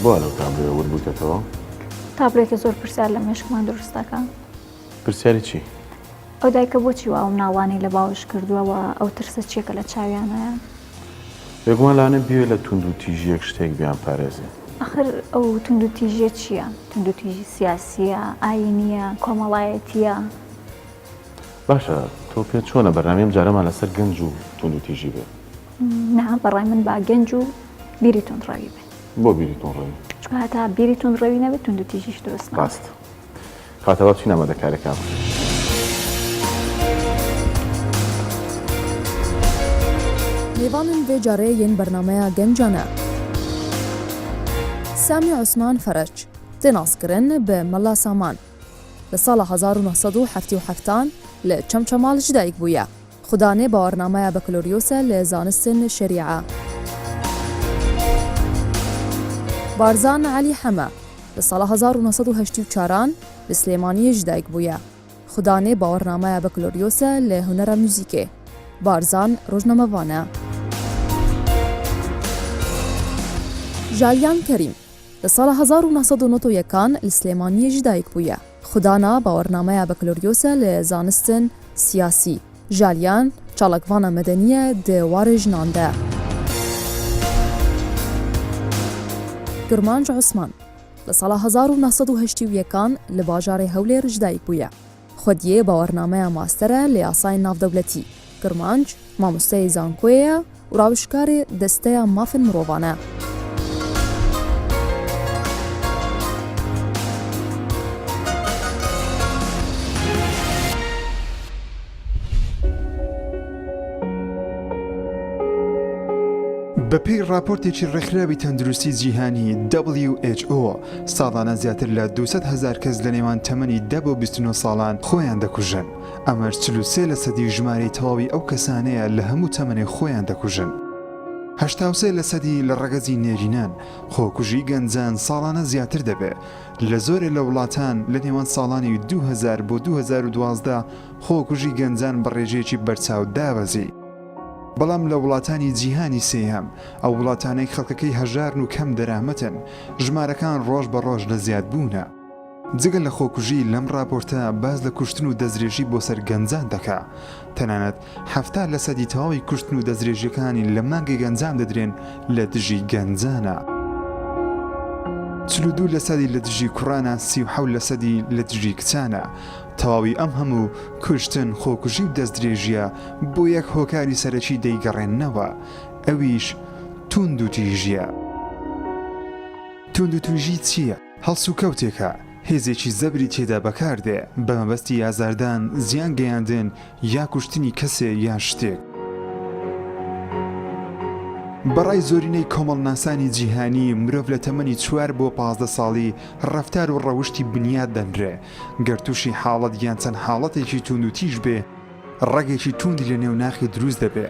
بۆ لەو تابلۆیە ورد بوویتەتەوە؟ تابلۆیەکە زۆر پرسیار لە مێشکمان دروست دەکا. پرسیاری چی؟ ئەو دایکە بۆچی وا ئەو مناڵانەی لە باوەش کردووە و ئەو ترسە چییە کە لە چاویانایە؟ بێگومان لەوانەیە بیەوێ لە توندوتیژییەک شتێک بیانپارێزێ. ئاخر ئەو توندوتیژییە چییە؟ توندوتیژی سیاسییە، ئایینییە، کۆمەڵایەتییە؟ باشە تۆ پێت چۆنە بەرنامەی ئەم جارەمان لەسەر گەنج و توندوتیژی بێ؟ نا بەڕای من با گەنج و بیری توندڕەوی بێ. بۆ بیری توندڕەوی؟ چونکە هەتا بیری توندڕەوی نەبێت توندوتیژیش دروست نابێت. ڕاستە. کاتە با بچین ئامادەکاریەکان بکەین. Mêvanên vê carê yên bernameya Gencane. Samî Osman Ferec tê naskirin bi Mela Saman. Li sala 1977 an li Çemçemal ji dayik bûye. Xudanê bawernameya bekaloriyos e li zanistên şerîe. Barzan Elî Heme li sala 1984 an li Silêmaniyê ji dayik bûye. Xudanê bawernameya bekaloriyos e li hunera muzîkê. Barzan rojnamevan e. Jalyan Kerîm li sala 1991 an li Silêmaniyê ji dayik bûye. Xudana bawernameya bekaloriyos e li zanistên siyasî. Jalyan çalakvana medenî ye di warê jinan de. Kirmanc Osman li sala 1981 an li bajarê Hewlêr ji dayik bûye. Xwediyê bawernameya master e li yasayên navdewletî. Kirmanc mamosteyê zankoyê ye û rawişkarê Desteya Mafên Mirovan e. بەپێی ڕاپۆرتێکی ڕێکخراوی تەندروستی جیهانی، WHO، ساڵانە زیاتر لە 200 هەزار کەس لە نێوان تەمەنی دە بۆ 29 ساڵان خۆیان دەکوژن، ئەمەش 43 لەسەدی ژمارەی تەواوی ئەو کەسانەیە لە هەموو تەمەنێک خۆیان دەکوژن. 83 لەسەدی لە ڕەگەزی نێرینەن، خۆکوژی گەنجان ساڵانە زیاتر دەبێ، لە زۆرێ لە وڵاتان لە نێوان ساڵانی 2000 بۆ 2012 خۆکوژی گەنجان بە ڕێژەیەکی بەرچاو دابەزی. بەڵام لە وڵاتانی جیهانی سێیەم، ئەو وڵاتانەی خەڵکەکەی هەژارن و کەم دەرامەتن، ژمارەکان ڕۆژ بە ڕۆژ لە زیادبوونە. جگە لە خۆکوژی لەم ڕاپۆرتە باس لە کوشتن و دەستدرێژی بۆ سەر گەنجان دەکا. تەنانەت 70 لەسەدی تەواوی کوشتن و دەستدرێژیەکانی لە مانگێک ئەنجام دەدرێن لە دژی گەنجانە. 42 لەسەدی لە دژی کوڕانە، 37 لەسەدی لە دژی کچانە. تەواوی ئەم هەموو کوشتن، خۆکوژی و دەستدرێژییە بۆ یەک هۆکاری سەرەکی دەیگەڕێننەوە، ئەویش توندوتیژییە. توندوتیژی چییە؟ هەڵسوکەوتێکە هێزێکی زەبری تێدا بەکاردێ بە مەبەستی ئازاردان، زیان گەیاندن یا کوشتنی کەسێ یان شتێک. بە ڕای زۆرینەی کۆمەڵناسانی جیهانی، مرۆڤ لە تەمەنی چوار بۆ 15 ساڵی ڕەفتار و ڕەوشتی بنیات دەنرێ، گەر تووشی حاڵەت یان چەند حاڵەتێکی تووندوتیژ بێ، ڕەگێکی تووندی لە نێو ناخی دروست دەبێ،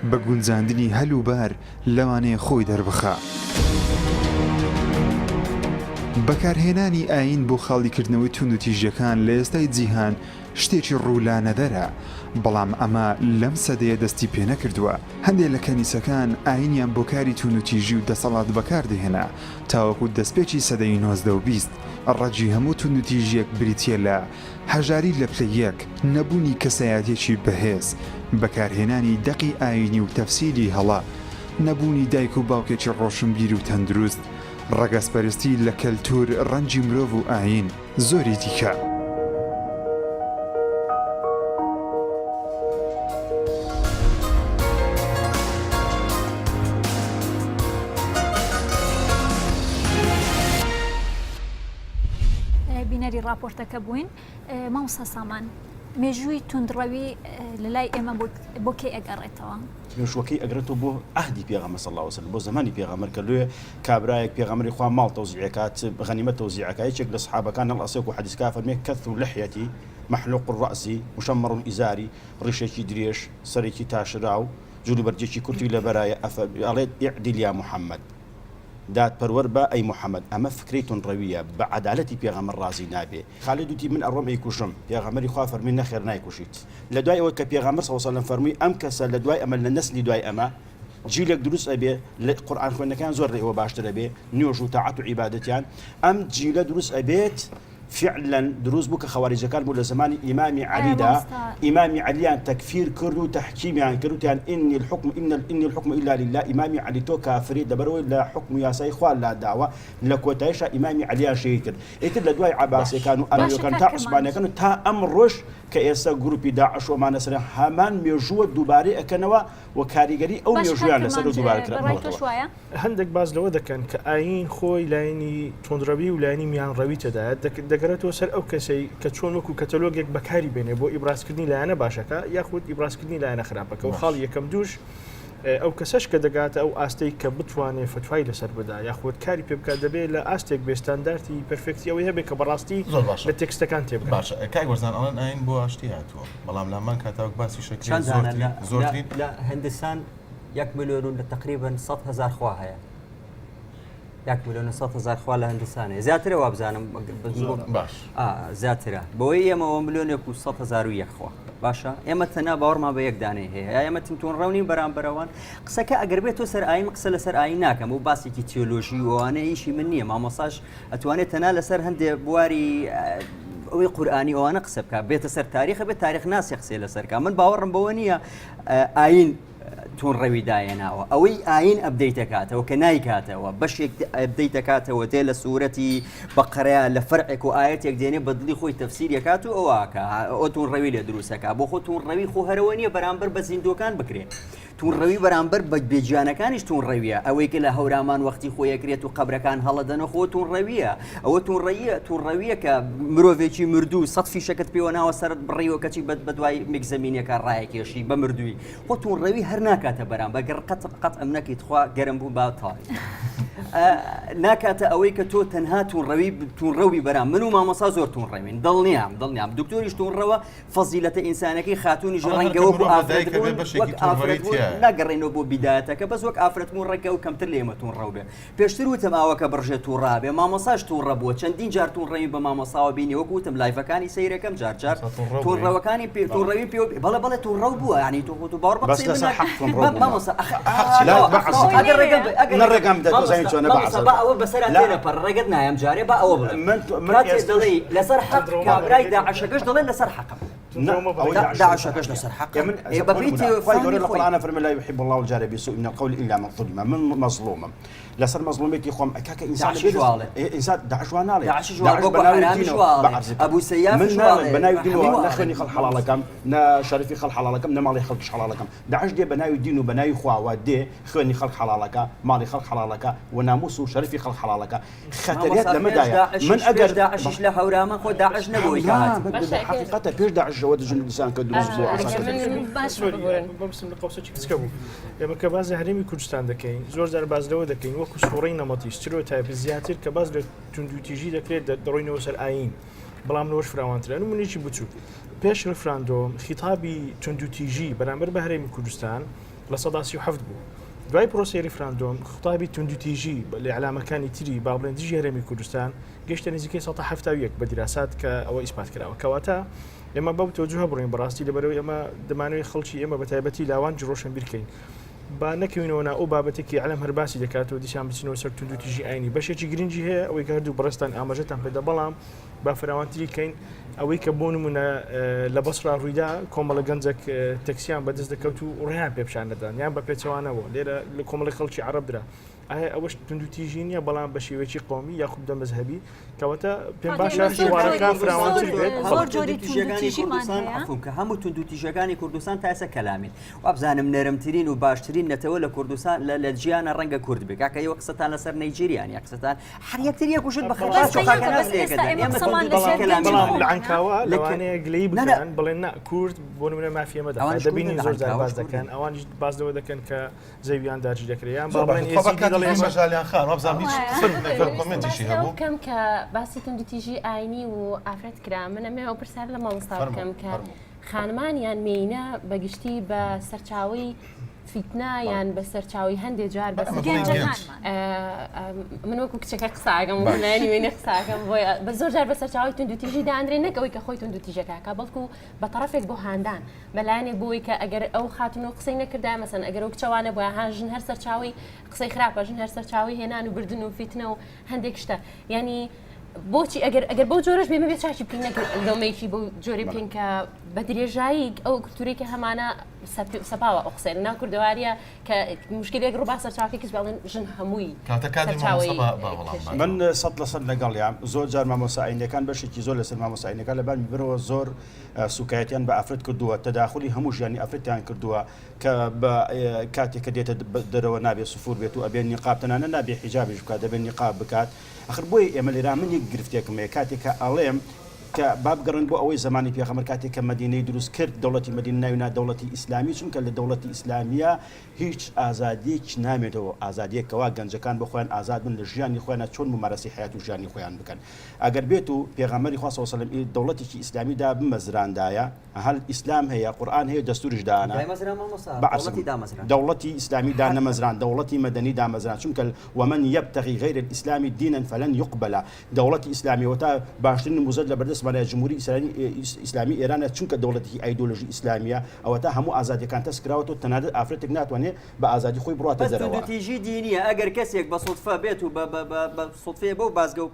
بە گونجاندنی هەل و بار لەوانەیە خۆی دەربخا. بەکارهێنانی ئایین بۆ خاڵیکردنەوەی تووندوتیژیەکان لە ئێستای جیهان شتێکی ڕوو لانەدەرە، بەڵام ئەمە لەم سەدەیە دەستی پێنەکردووە. هەندێ لە کەنیسەکان ئایینیان بۆ کاری تووندوتیژی و دەسەڵات بەکاردەهێنا تاوەکو دەستپێکی سەدەی 19 و 20. ڕەگی هەموو توندوتیژییەک بریتییە لە، هەژاری لە پلەی یەک، نەبوونی کەسایەتییەکی بەهێز، بەکارهێنانی دەقی ئایینی و تەفسیری هەڵە، نەبوونی دایک و باوکێکی ڕۆشنبیر و تەندروست، ڕەگەزپەرستی لە کەلتوور، ڕەنگی مرۆڤ و ئایین، زۆری دیکە. بینەری ڕاپۆرتەکە بووین مامۆستا سامان مێژووی توندڕەوی لە لای ئێمە بۆ کەی ئەگەڕێتەوە؟ مێژووەکەی ئەگرێتەوە بۆ عهدی پێغەمبەر صلی الله علیه وسلم بۆ زمانی پێغەمبەر کە لێ کابرایەک پێغەمبەری خوا ماڵ تەوزیعەکات غەنیمەت تەوزیعەکە یەکێک لە سەحابەکان هەڵئەسێک و حەدیسکا فەرمێ كث اللحية محلوق الرأس مشمر الإزار ڕیشێکی درێژ سەرێکی تاشراو جلوبەرگێکی کورتی لەبەرایە ئەڵێت اعدل يا محمد دادپەروەر بە ئەی محمد ئەمە فکرەی توندڕەویە بە عەدالەتی پێغەمبەر ڕازی نابێ خالد وتی من ئەڕۆم ئەیکوژم پێغەمبەری خوا فەرمووی نەخێر نایکوژیت لە دوای ئەوەی کە پێغەمبەر صلی اللە علیە وسلم فەرمووی ئەم کەسە لە دوای ئەمە لە نەسلی دوای ئەمە. جیلێک دروست ئەبێ لە قورئان خوێندنەکەیان زۆر لە ئێوە باشتر ئەبێ نوێژ و تاعەت و عیبادەتیان ئەم جیلە دروست ئەبێت فعلا دروست بوو کە خەواریجەکان بوو لە زمانی ئیمامی عەلیدا ئیمامی عەلیان تەکفیر کرد و تەحکیمیان کرد وتیان إني الحكم إن إني الحكم إلا لله ئیمامی عەلی تۆ کافری لەبەرئەوەی لە حوکم و یاسای خوا لاداوە لە کۆتاییشا ئیمامی عەلیان شەهید کرد ئیتر لە دوای عەباسیەکان و ئەمەویەکان تا عوسمانیەکان و تا ئەمڕۆش کە ئێستا گروپی داعش و ئەمانە سەرن هەمان مێژووە دووبارەی ئەکەنەوە و کاریگەری ئەو باشە کاک مێژوویان لەسەر و کرمانج دووبارە بە ڕای تۆش کرابووەتەوە. وایە؟ هەندێک باس لەوە دەکەن کە ئایین خۆی لایەنی توندڕەوی و لایەنی میانڕەوی تێدایە، دەگەڕێتەوە سەر ئەو کەسەی کە چۆن وەکو کەتەلۆگێک بەکاری بێنێ بۆ ئیبرازکردنی لایەنە باشەکە یاخود ئیبرازکردنی لایەنە خراپەکە و خاڵی یەکەم دووش ئەو کەسەش کە دەگاتە ئەو ئاستەی کە بتوانێ فتوای لەسەر بدا یاخود کاری پێ بکات دەبێت لە ئاستێک بێ ستاندارتی perfect ی ئەوەی هەبێ کە بەڕاستی زۆر باشە لە text ەکان تێبگات. باشە کاک وەرزان ئەڵێن ئایین بۆ ئاشتی هاتووە بەڵام لامان کاتا وەک باسی شەکرێ چەند دانە زۆرترین لە زۆرترین لە هندستان یەک ملیۆن و لە تقریبا 100 هەزار خوا هەیە یەک ملیۆن و 100 هەزار خوا لە هندستان هەیە زیاترە وابزانم باش زیاترە بەوەی ئێمەوە ملیۆنێک و 100 هەزار و یەک خوا باشە ئێمە تەنها باوەڕمان بە یەک دانەی هەیە یا ئێمە تونڕەو نین بەرامبەرەوان قسەکە ئەگەر بێت تۆ سەر ئاین قسە لەسەر ئاین ناکەم و باسێکی تیۆلۆژی و ئەوانە ئیشی من نییە مامۆساش ئەتوانێت تەنها لەسەر هەندێ بواری ئەوەی قورئانی ئەوانە قسە بکات بێتە سەر تاریخە بێت تاریخ ناسی قسەی لەسەر کا من باوەڕم بەوە نییە ئاین توندڕەوی دایێناوە ئەوەی ئاین update دەکاتەوە کە نایکاتەوە بەشێک update دەکاتەوە دێ لە سوورەتی بەقەرەیە لە فەرعێک و ئاەتێک دێنێ بە دڵی خۆی تەفسیریەکات و ئەوواکە ئەو توندڕەوی لێ دروستەکە بۆ خۆ توندڕەوی خۆ هەرەوە نییە بەرامبەر بە زیندوەکان بکرێت توندڕەوی بەرامبەر بە بێگیانەکانیش توندڕەویە، ئەوەی کە لە هەورامان وەختی خۆی ئەکرێت و قەبرەکان هەڵەدەنەوە خۆ توندڕەویە، ئەوە توندڕەییە توندڕەویە کە مرۆڤێکی مردوو سەد فیشەکت پێوە ناوە سەرت بڕیوە کەچی بە بەدوای میکزەمینیەکە ڕایەکێشی بە مردووی خۆ توندڕەوی هەر ناکاتە بەرامبەر گەر قەت قەت ئەم نەکەی تخوا گەرم بوو با تەواوی ناکاتە ئەوەی کە تۆ تەنها توندڕەوی توندڕەوی بەرام من و مامۆسا زۆر توندڕەوین دڵنیام دڵنیام دکتۆریش توندڕەوە فەزیلەتە ئینسانەکەی خاتوونیش ئەڵێ ڕەنگە هەرکە وەکو مرۆڤ لە ئافرەت دایکە بێ بوون بەشێکی وەک ئافرەت توندڕەوی بوون تیایە. ناگەڕێنەوە بۆ بیدایەتەکە بەس وەک ئافرەت بوون ڕەنگە ئەو کەمتر لە ئێمە توندڕەو بێ پێشتر وتم ئاوەکە بڕژێ تووڕە بێ مامۆساش تووڕە بووە چەندین جار توندڕەوی بە مامۆساوە بینی وەکو وتم live ەکانی سەیرەکەم جار جار مامۆسا توندڕەو بووی؟ توندڕەوەکانی پێ توندڕەوی پێ بەڵێ بەڵێ توندڕەو بووە یانی تۆ خۆت باوەڕ بە بەس قسەی من لەسەر ناکەی حەق توندڕەو بوومە. مامۆسا ئەخ حەق چی؟ لا ئا بە عەرز ئەگەر ڕێگەم بە- ئەگەر نە ڕێگەم بدە تۆ زانی مامۆستا چۆنە بە مامۆستا عەرز با ئەوە بەسەرا لا تێنەپەڕ ڕێگەت نایەم جارێ با ئەوە بڵێم من من کاتێ ئێستاش دەڵێی لەسەر حەق توندڕەو کابرای مەبە. داعشەکەش دەڵێ لەسەر حەقم نا ئەوەی داعش لەسەر داعشەکەش حەقە. لەسەر حەقە ئێ من ئێ بە پێی بۆ نموونە تێ خوای فەهمی گەورە لە خۆی قورئانا فەرمووی لا يحب الله الجهر بالسوء من القول إلا من ظلم من مەزڵومم لەسەر مەزڵومێتی خۆم کاکە ئینسان داعشیش لەبێ وا ئەڵێ. ئێ ئینسان داعش وا ناڵێ داعشیش وا داعش بۆکۆ بە ناوی حەرامیش دینەوە وا بە ئەڵێ عەرزەکەم ئەبو سەیافیش من وا ناڵێم ئەڵێ بە ناوی هەمووی دینەوە وا نە ئەڵێن خوێنی خەڵک حەڵاڵەکەم نە شەرەفی خەڵک حەڵاڵەکەم نە ماڵی خەڵکیش حەڵاڵەکەم داعش دێ بە ناوی دین و بە ناوی خواوە دێ خوێنی خەڵک حەڵاڵەکە ماڵی خەڵک حەڵاڵەکە و ناموس و شەرەفی خەڵک حەڵاڵەکە خەتەریات مامۆستا پێش لەمەدایە من داعشیش پێش ئەگەر داعشیش لە هەورامان خۆ داعش نەبووی کە نا هاتبوو. بە باشە ئەگەر حەقیقەتە پێش داعشەوە دژن ئینسان کە دروست بووە ئاسان ئەگەر کە من دروست بووە. باش sorry ببورن بەمسم لە قەوسەکی کچکە بوو ئێمە کە باس لە هەرێمی کوردستان دەکەین زۆر جار باس لەوە دەکەین وەکو سوڕەی نەمەتی stereotype زیاتر کە باس لە توندوتیژی دەکرێت دەڕۆینەوە سەر ئایین بەڵام لەوەش فراوانترە نمونەیەکی بچووک پێش ڕیفراندۆم خیتابی توندوتیژی بەرامبەر بە هەرێمی کوردستان 37% بوو. دوای پرۆسەی ریفراندۆم خطابی توندوتیژی لە ئیعلامەکانی تری با بڵێن دژی هەرێمی کوردستان گەشتە نزیکەی 171 بە دیراسات کە ئەوە ئیسپات کراوە کەواتە ئێمە بەو تەوجوهە بڕۆین بەڕاستی لەبەرەوەی ئێمە دەمانەوەی خەڵکی ئێمە بە تایبەتی لاوان ڕۆشنبیر کەین با نەکەوینەوە نا ئەو بابەتێکی ئیعلام هەر باسی دەکاتەوە دیسان بچینەوە سەر توندوتیژی ئاینی بەشێکی گرنگی هەیە ئەوەی کە هەردوو بەڕێزتان ئاماژەتان پێدا بەڵام با فراوانتری کەین ئەوەی کە بۆ نمونە لە بەسرا ڕوویدا کۆمەڵە گەنجێک تەکسیان بەدەست دەکەوت و ڕێیان پێ پیشان دەدان یان بە پێچەوانەوە لێرە لە کۆمەڵی خەڵکی عەرەب درا ئایا ئەوەش توندوتیژی نییە بەڵام بە شێوەیەکی قومی یاخود بە مەزهەبی کەواتە پێم باشە حیوارەکە فراوانتر بێت. زۆر جۆری توندوتیژەکانی توندوتیژیمان کوردستان هەیە. عەفوم کە هەموو توندوتیژەکانی کوردستان تا ئێستا کەلامین وابزانم نەرمترین و باشترین نەتەوە لە کوردستان لە جیانە ڕەنگە کورد بێ کاکە ئێوە قسەتان لەسەر نەیجیریا نیە قسەتان هەر یەکتر یەکوشت بە بەس خەڵاس و بەس خاکەناز ئێستا لێکەدەن ئێمە ئێمە قسەمان توندوتیژی لەسەر کەلامی گەنجی بەڵام خۆمانە. لە عەنکاوە لە لەوانەیە گلەیی نا نا بکەن بڵێن نا کورد بۆ نمونە مافی ئێمە دەخوات ئەوانیش دەبینین کوردن لە زۆر جار عەنکاوەش باس کوردن. دەکەن ئەوانیش باس لەوە دەکەن کە زەویان داگیر دەکرێت یان با زۆر بڵێن باشە خوا ئێزیدی بەکاتی دەڵێن ئێمە ژالیان خان وابزانم هیچ وایە. فن ببورن، فن ویستم comment یشی باس لەوە هەبوو بکەم کە باسی توندوتیژی ئاینی و ئافرەت کرا من ئەمەوێ ئەو پرسیارە لە مامۆستا فەرموو بکەم کە فەرموو خانمان یان مێینە بە گشتی بە سەرچاوەی. فیتنە یان بە سەرچاوی هەندێ جار بە من وەکو کچەکە قساگەم لایەنی وێنە قساکەم بۆیە بە زۆر جار بە سەرچاوی توندوتیژی دانرێ نەک ئەوەی کە خۆی توندوتیژەکەکە بەڵکو بە تەڕەفێک بۆ هاندان بە لایەنێک بۆی کە ئەگەر ئەو خاتون و قسەی نەکردای مەسەن ئەگەر ئەو کچەوانە بۆیە ها ژن هەر سەرچاوی قسەی خراپە ژن هەر سەرچاوی هێنان و بردن و فیتنە و هەندێک شتە یعنی بۆچی ئەگەر ئەگەر بەو جۆرەش بێمە بێ چاکی بکەین نەک لۆمەیەکی بەو جۆری بکەین کە بە درێژایی ئەو کولتوری کە هەمانە سەپاوە ئەو قسەیە لەناو کوردەواریە کە مشکلێک ڕووبا سەرچاوەکەی کچ بەڵێن ژن هەمووی کاتە کاتی سەرچاوەی مامۆستا با وەڵام کێشەیە. باتەوە. من 100% لەگەڵیام زۆر جار مامۆستا ئاینیەکان بەشێکی زۆر لەسەر مامۆستا ئاینیەکان لەبان میبەرەوە زۆر سوکایەتیان بە ئافرەت کردووە تەداخلی هەموو ژیانی ئافرەتیان کردووە کە بە کاتێک کە دێتە دەرەوە نابێ سفور بێت و ئەبێ نیقاب تەنانەت نابێ حیجابیش بکات دەبێ نیقاب بکات ئەخر بۆیە ئێمە لێرا من یەک گرفتێکم هەیە کاتێک کە ئەڵێم کە با بگەڕێن بۆ ئەوەی زەمانی پێغەمبەر کاتێک کە مەدینەی دروست کرد دەوڵەتی مەدینە ناوی نا دەوڵەتی ئیسلامی چونکە لە دەوڵەتی ئیسلامیە هیچ ئازادیەکی نامێتەوە ئازادیەک کەوا گەنجەکان بۆ خۆیان ئازاد بن لە ژیانی خۆیانە چۆن ممارەسەی حەیات و ژیانی خۆیان بکەن ئەگەر بێت و پێغەمبەری خوا صلی اللە علیه و سلم دەوڵەتێکی ئیسلامی دابمەزراندایە هەل ئیسلام هەیە قورئان هەیە دەستوریش دانا دایمەزرا مامۆستا بە عەرزم دەوڵەتی دامەزرا دەوڵەتی ئیسلامی دانەمەزران دەوڵەتی مەدەنی دامەزران چونکە ومن یبتغی غیر الاسلام دینا فلن یقبل دەوڵەتی ئیسلامی وەتا باشترین نموزەج لە بەردەستمانە جمهوری ئیسلامی ئێرانە چونکە دەوڵەتێکی ئایدۆلۆژی ئیسلامیە ئەوەتا هەموو ئازادیەکان تەسک کراوەتەوە تەنانەت ئافرەتێک ناتوانێت بە ئازادی خۆی بڕواتە بەس دەرەوە. توندوتیژی دینیە ئەگەر کەسێک بە سوتفە بێت و بە بە بە بە سوتفەیە بەو بازگە و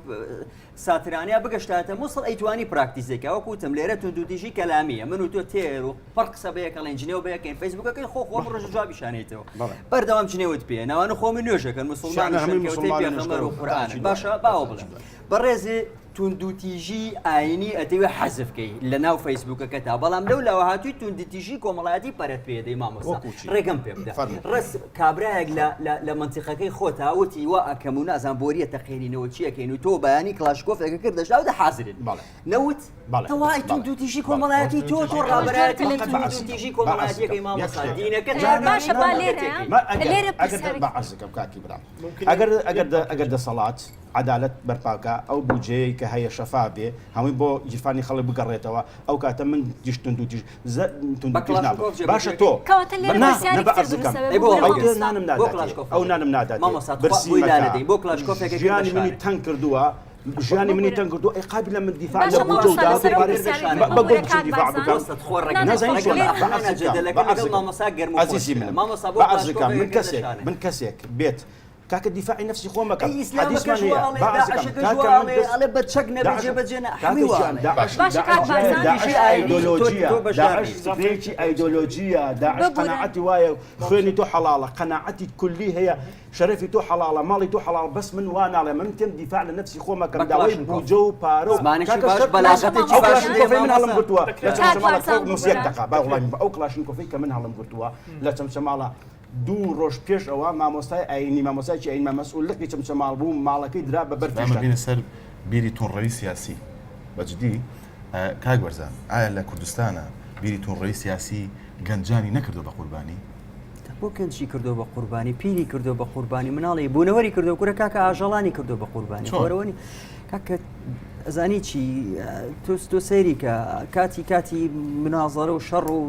ساترانیا بگەشتایەتە موسڵ ئەیتوانی پراکتیزەی کا وەکو وتم لێرە توندوتیژی کەلامیە من و تۆ تێر و پڕ قسە بەیەک ئەڵێن جنێو بەیەکەین فەیسبوکەکەی خۆ خۆم ڕۆژ جوابیشانەیتەوە بەردەوام جنێوت پێ ناوانە خۆ من نوێژەکەن مسلمان پێغەمبەر و قورئان باشە باوە بڵێم بەڕێزێ توندوتیژی ئاینی ئەتەوێ حەزف کەی لە ناو فەیسبوکەکەتا بەڵام لەو لاوە هاتووی توندوتیژی کۆمەڵایەتی پەرەت پێدەی مامۆستا ڕێگەم پێ بدە ڕەس کابرایەک لە لە لە مەنتیقەکەی خۆتا وتی وا ئەکەم و نازانم بۆریە تەقێنینەوە چی ئەکەین و تۆ بەیانی کڵاشکۆفێکە کردە شاو دە حازرن بەڵێ. نەوت بەڵێ. تەوای بەڵێ. توندوتیژی کۆمەڵایەتی تۆ تۆ ڕابەرایەتی لە توندوتیژی کۆمەڵایەتیەکەی مامۆستا دینەکە باشە با لێرە ما ئەگەر لێرە ئەگەر پرسیارێک بە عەرزەکەم کاکی برام ئەگەر ئەگەر ئەگەر دەسەڵات عەدالەت بەرپاکا ئەو بودجەیەی کە هەیە شەفاف بێ هەمووی بۆ گیرفانی خەڵک بگەڕێتەوە ئەو کاتە من دژ توندوتیژ زە توندوتیژ نابم باشە تۆ کەواتە لێرە نا پرسیارێکی بە تر عەرزەکەم دروست ئەبێ ئەی بۆ ببورە ئەو مامۆستا. نانم بۆ ناداتێ کڵاشکۆف ئەو نانم ناداتێ مامۆستا تخوا برسی بۆی مەکە لانەدەین بۆ کڵاشکۆفێکە ژیانی منی تەنگ کردووە ژیانی منی ببورە. تەنگ کردووە ئەی قابلە من دیفاع باشە لە بودجە و مامۆستا داهات و لەسەر ئەو پارەی پرسیارەی بە تر بە ببورە گوڵ بچم کاک دیفاع بارزان بکەم مامۆستا تخوا نا ڕێگە نا نازانین ڕێگە چۆنە لە بە ئەحمەد عەرزەکەم جەدەلەکە بە لەگەڵ عەرزەکەم مامۆستا گەرم و عەزیزی خۆش منم مامۆستا بۆ بە عەرزەکەم من کڵاشکۆفێکە کەسێک دەشانێ من کەسێک بێت کاکە دیفاعی نەفسی خۆم بکەم ئەی ئیسلامەکەش حەدیثمان وا هەیە ئەڵێ با عەرزەکەم داعشەکەش کاکە وا من ئەڵێ دەست ئەڵێ بە چەک نەبێ داعش جێبەجێ نە کاکە هەمووی وا گیان ئەڵێ داعش باشە کاک داعش بارزان داعش توندوتیژی ئایینی تۆ ئایدۆلۆژیە تۆ بەشدار داعش نیت فکرەیەکی ئایدۆلۆژیە داعش ببورە قەناعەتی وایە خوێنی تۆ حەڵاڵە قەناعەتی کولی هەیە شەرەفی تۆ حەڵاڵە ماڵی تۆ حەڵاڵ بەس من وا ناڵێم من تێم دیفاع لە نەفسی خۆم ئەکەم بە داوای کڵاشنکۆف بوجە و پارە و زمانێکی کاکە باش شەرت باشە بەلاغەتێکی ئەو مامۆستا باش هەیە کڵاشنکۆفەی من هەڵم مامۆستا گرتووە لە کاک چەمچەماڵە بارزان خۆ مسیەک ببورە دەقا با وڵامی ئەو کڵاشنکۆفەی کە من هەڵم گرتووە لە چەمچەماڵە دوو ڕۆژ پێش ئەوە مامۆستای ئایینی مامۆستایەکی ئایینی مەسئول لقی چەمچەماڵ بوو ماڵەکەی درا بە بەر با ئەمە فیشەک. بینە سەر بیری توندڕەوی سیاسی بە جدی کاک بەرزان ئایا لە کوردستانا بیری توندڕەوی سیاسی گەنجانی نەکردوە بە قوربانی؟ بۆ گەنجی کردوە بە قوربانی پیری کردوە بە قوربانی مناڵی بوونەوەری کردوە کورە کاکە ئاژەڵانی کردوە بە قوربانی چۆن؟ خۆرەوەنی کاکە ئەزانی چی تۆ تۆ سەیری کە کاتی کاتی منازەرە و شەڕ و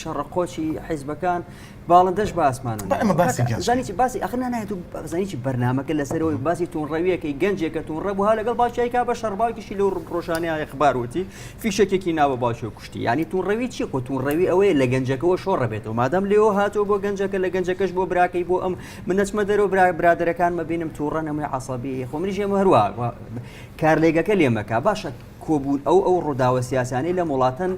شەڕە قۆچی حیزبەکان باڵندەش بە ئاسمانەوە با ئێمە باسی کاکە گەنج زانی چی باسی ئەخر نانایەت و زانی چی بەرنامەکە لەسەرەوەی باسی توندڕەویەکەی گەنجێکە توندڕە بوو ها لەگەڵ باوکی کا بە شەڕ باوکیشی لەو ڕۆژانەیە ئەخبار وتی فیشەکێکی ناوە باوکی و کوشتی یعنی توندڕەوی چییە خۆ توندڕەوی ئەوەیە لە گەنجەکەەوە شۆڕە بێتەوە مادام لێەوە هاتووە بۆ گەنجەکە لە گەنجەکەش بۆ براکەی بۆ ئەم من نەچمە دەرەوە برا برادەرەکانمە بینم تووڕە نەمووی عەسەبی خۆ منیش ئێمە هەروە کارلێگەکە لێمەکە باشە کۆبوون ئەو ئەو ڕووداوە سیاسانەی لەم وڵاتەن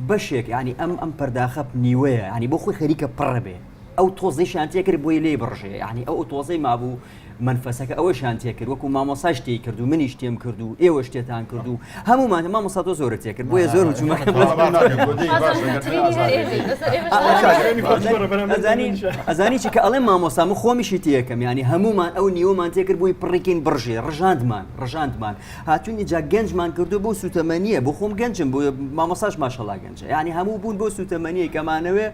بەشێک ینی ئەم ئەم پەرداخە نیوەیە ینی بۆ خۆی خەریکە پڕە بێ ئەو تۆزەیشیان تێکرد بۆی لێی بڕژێ ینی ئەو تۆزەی مابوو مەنفەسەکە ئەوەشیان تێکرد وەکو مامۆساش تێی کرد و منیش تێم کرد و ئێوەش تێتان کرد و هەموومان مامۆستا تۆ زۆرت تێکرد بۆیە زۆر هجومەکە ئەزانی چی کە ئەڵێ مامۆستا من خۆمیشی تێکەم ینی هەمومان ئەو نیوەمان تێکرد بووی پڕیکین بڕژێ ڕژاندمان ڕژاندمان هاتوین جا گەنجمان کردو بۆ سوتەمەنیە بۆ خۆم گەنجم بۆ مامۆساش ماشەڵا گەنجە ینی هەموو بوون بۆ سوتەمەنیە کەمانەوێ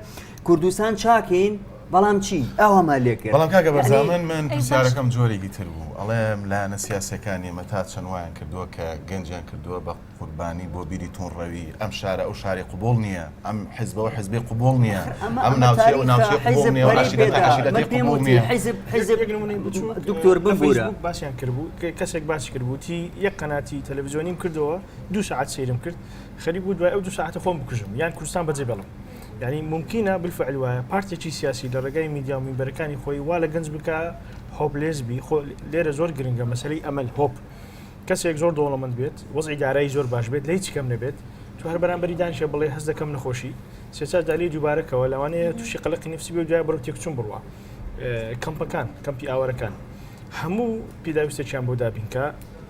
کوردستان چاکین. بەڵام چی ئاوامان لێ کرد. بەڵام کاکە بەرزان یەعنی من من ئەی باش. پرسیارەکەم جۆرێکی تر بوو ئەڵێم لایەنە سیاسیەکانی ئێمە تا چەند وایان کردووە کە گەنجیان کردووە بە قوربانی بۆ بیری توندڕەوی ئەم شارە ئەو شاری قبوڵ نییە ئەم حیزبە ئەو حیزبی قبوڵ نییە ئەخر ئەمە ئەم ئەمە ناوچەیە ئەو تاریخە ناوچەی قبوڵ حیزب نییە ئەو پەرەی عەشیرەتە پێدا من عەشیرەتەی پێم قبوڵ وتی نییە. حیزب حیزب یەک نمونەی بچووک دکتۆر لە بمبورە. فەیسبووک باسیان کردبوو کە کەسێک باسی کردبوو وتی یەک قەناتی تەلەڤیزیۆنیم کردەوە دوو سەعات سەیرم کرد خەریک بوو دوای ئەو دوو سەعاتە خۆم بکوژم یان کوردستان بەجێ بێڵم یانی مومکینە بالفعل وایە پارتێکی سیاسی لە ڕێگای میدیا و مینبەرەکانی خۆی وا لە گەنج بکا hopeless بی خۆ لێرە زۆر گرنگە مەسەلەی ئەمەل hope کەسێک زۆر دەوڵەمەند بێت وەزعی دارایی زۆر باش بێت لە هیچ کەم نەبێت تو هەر بەرامبەری دانیشە بڵێ هەست دەکەم نەخۆشی سێ چار جار لێی دووبارەکەوە لەوانەیە تووشی قەلەقی نفسی بێ و دوای بەرەو تێکچوون بڕوا کەمپەکان کەمپی ئاوارەکان هەموو پێداویستێکیان بۆ دابینکە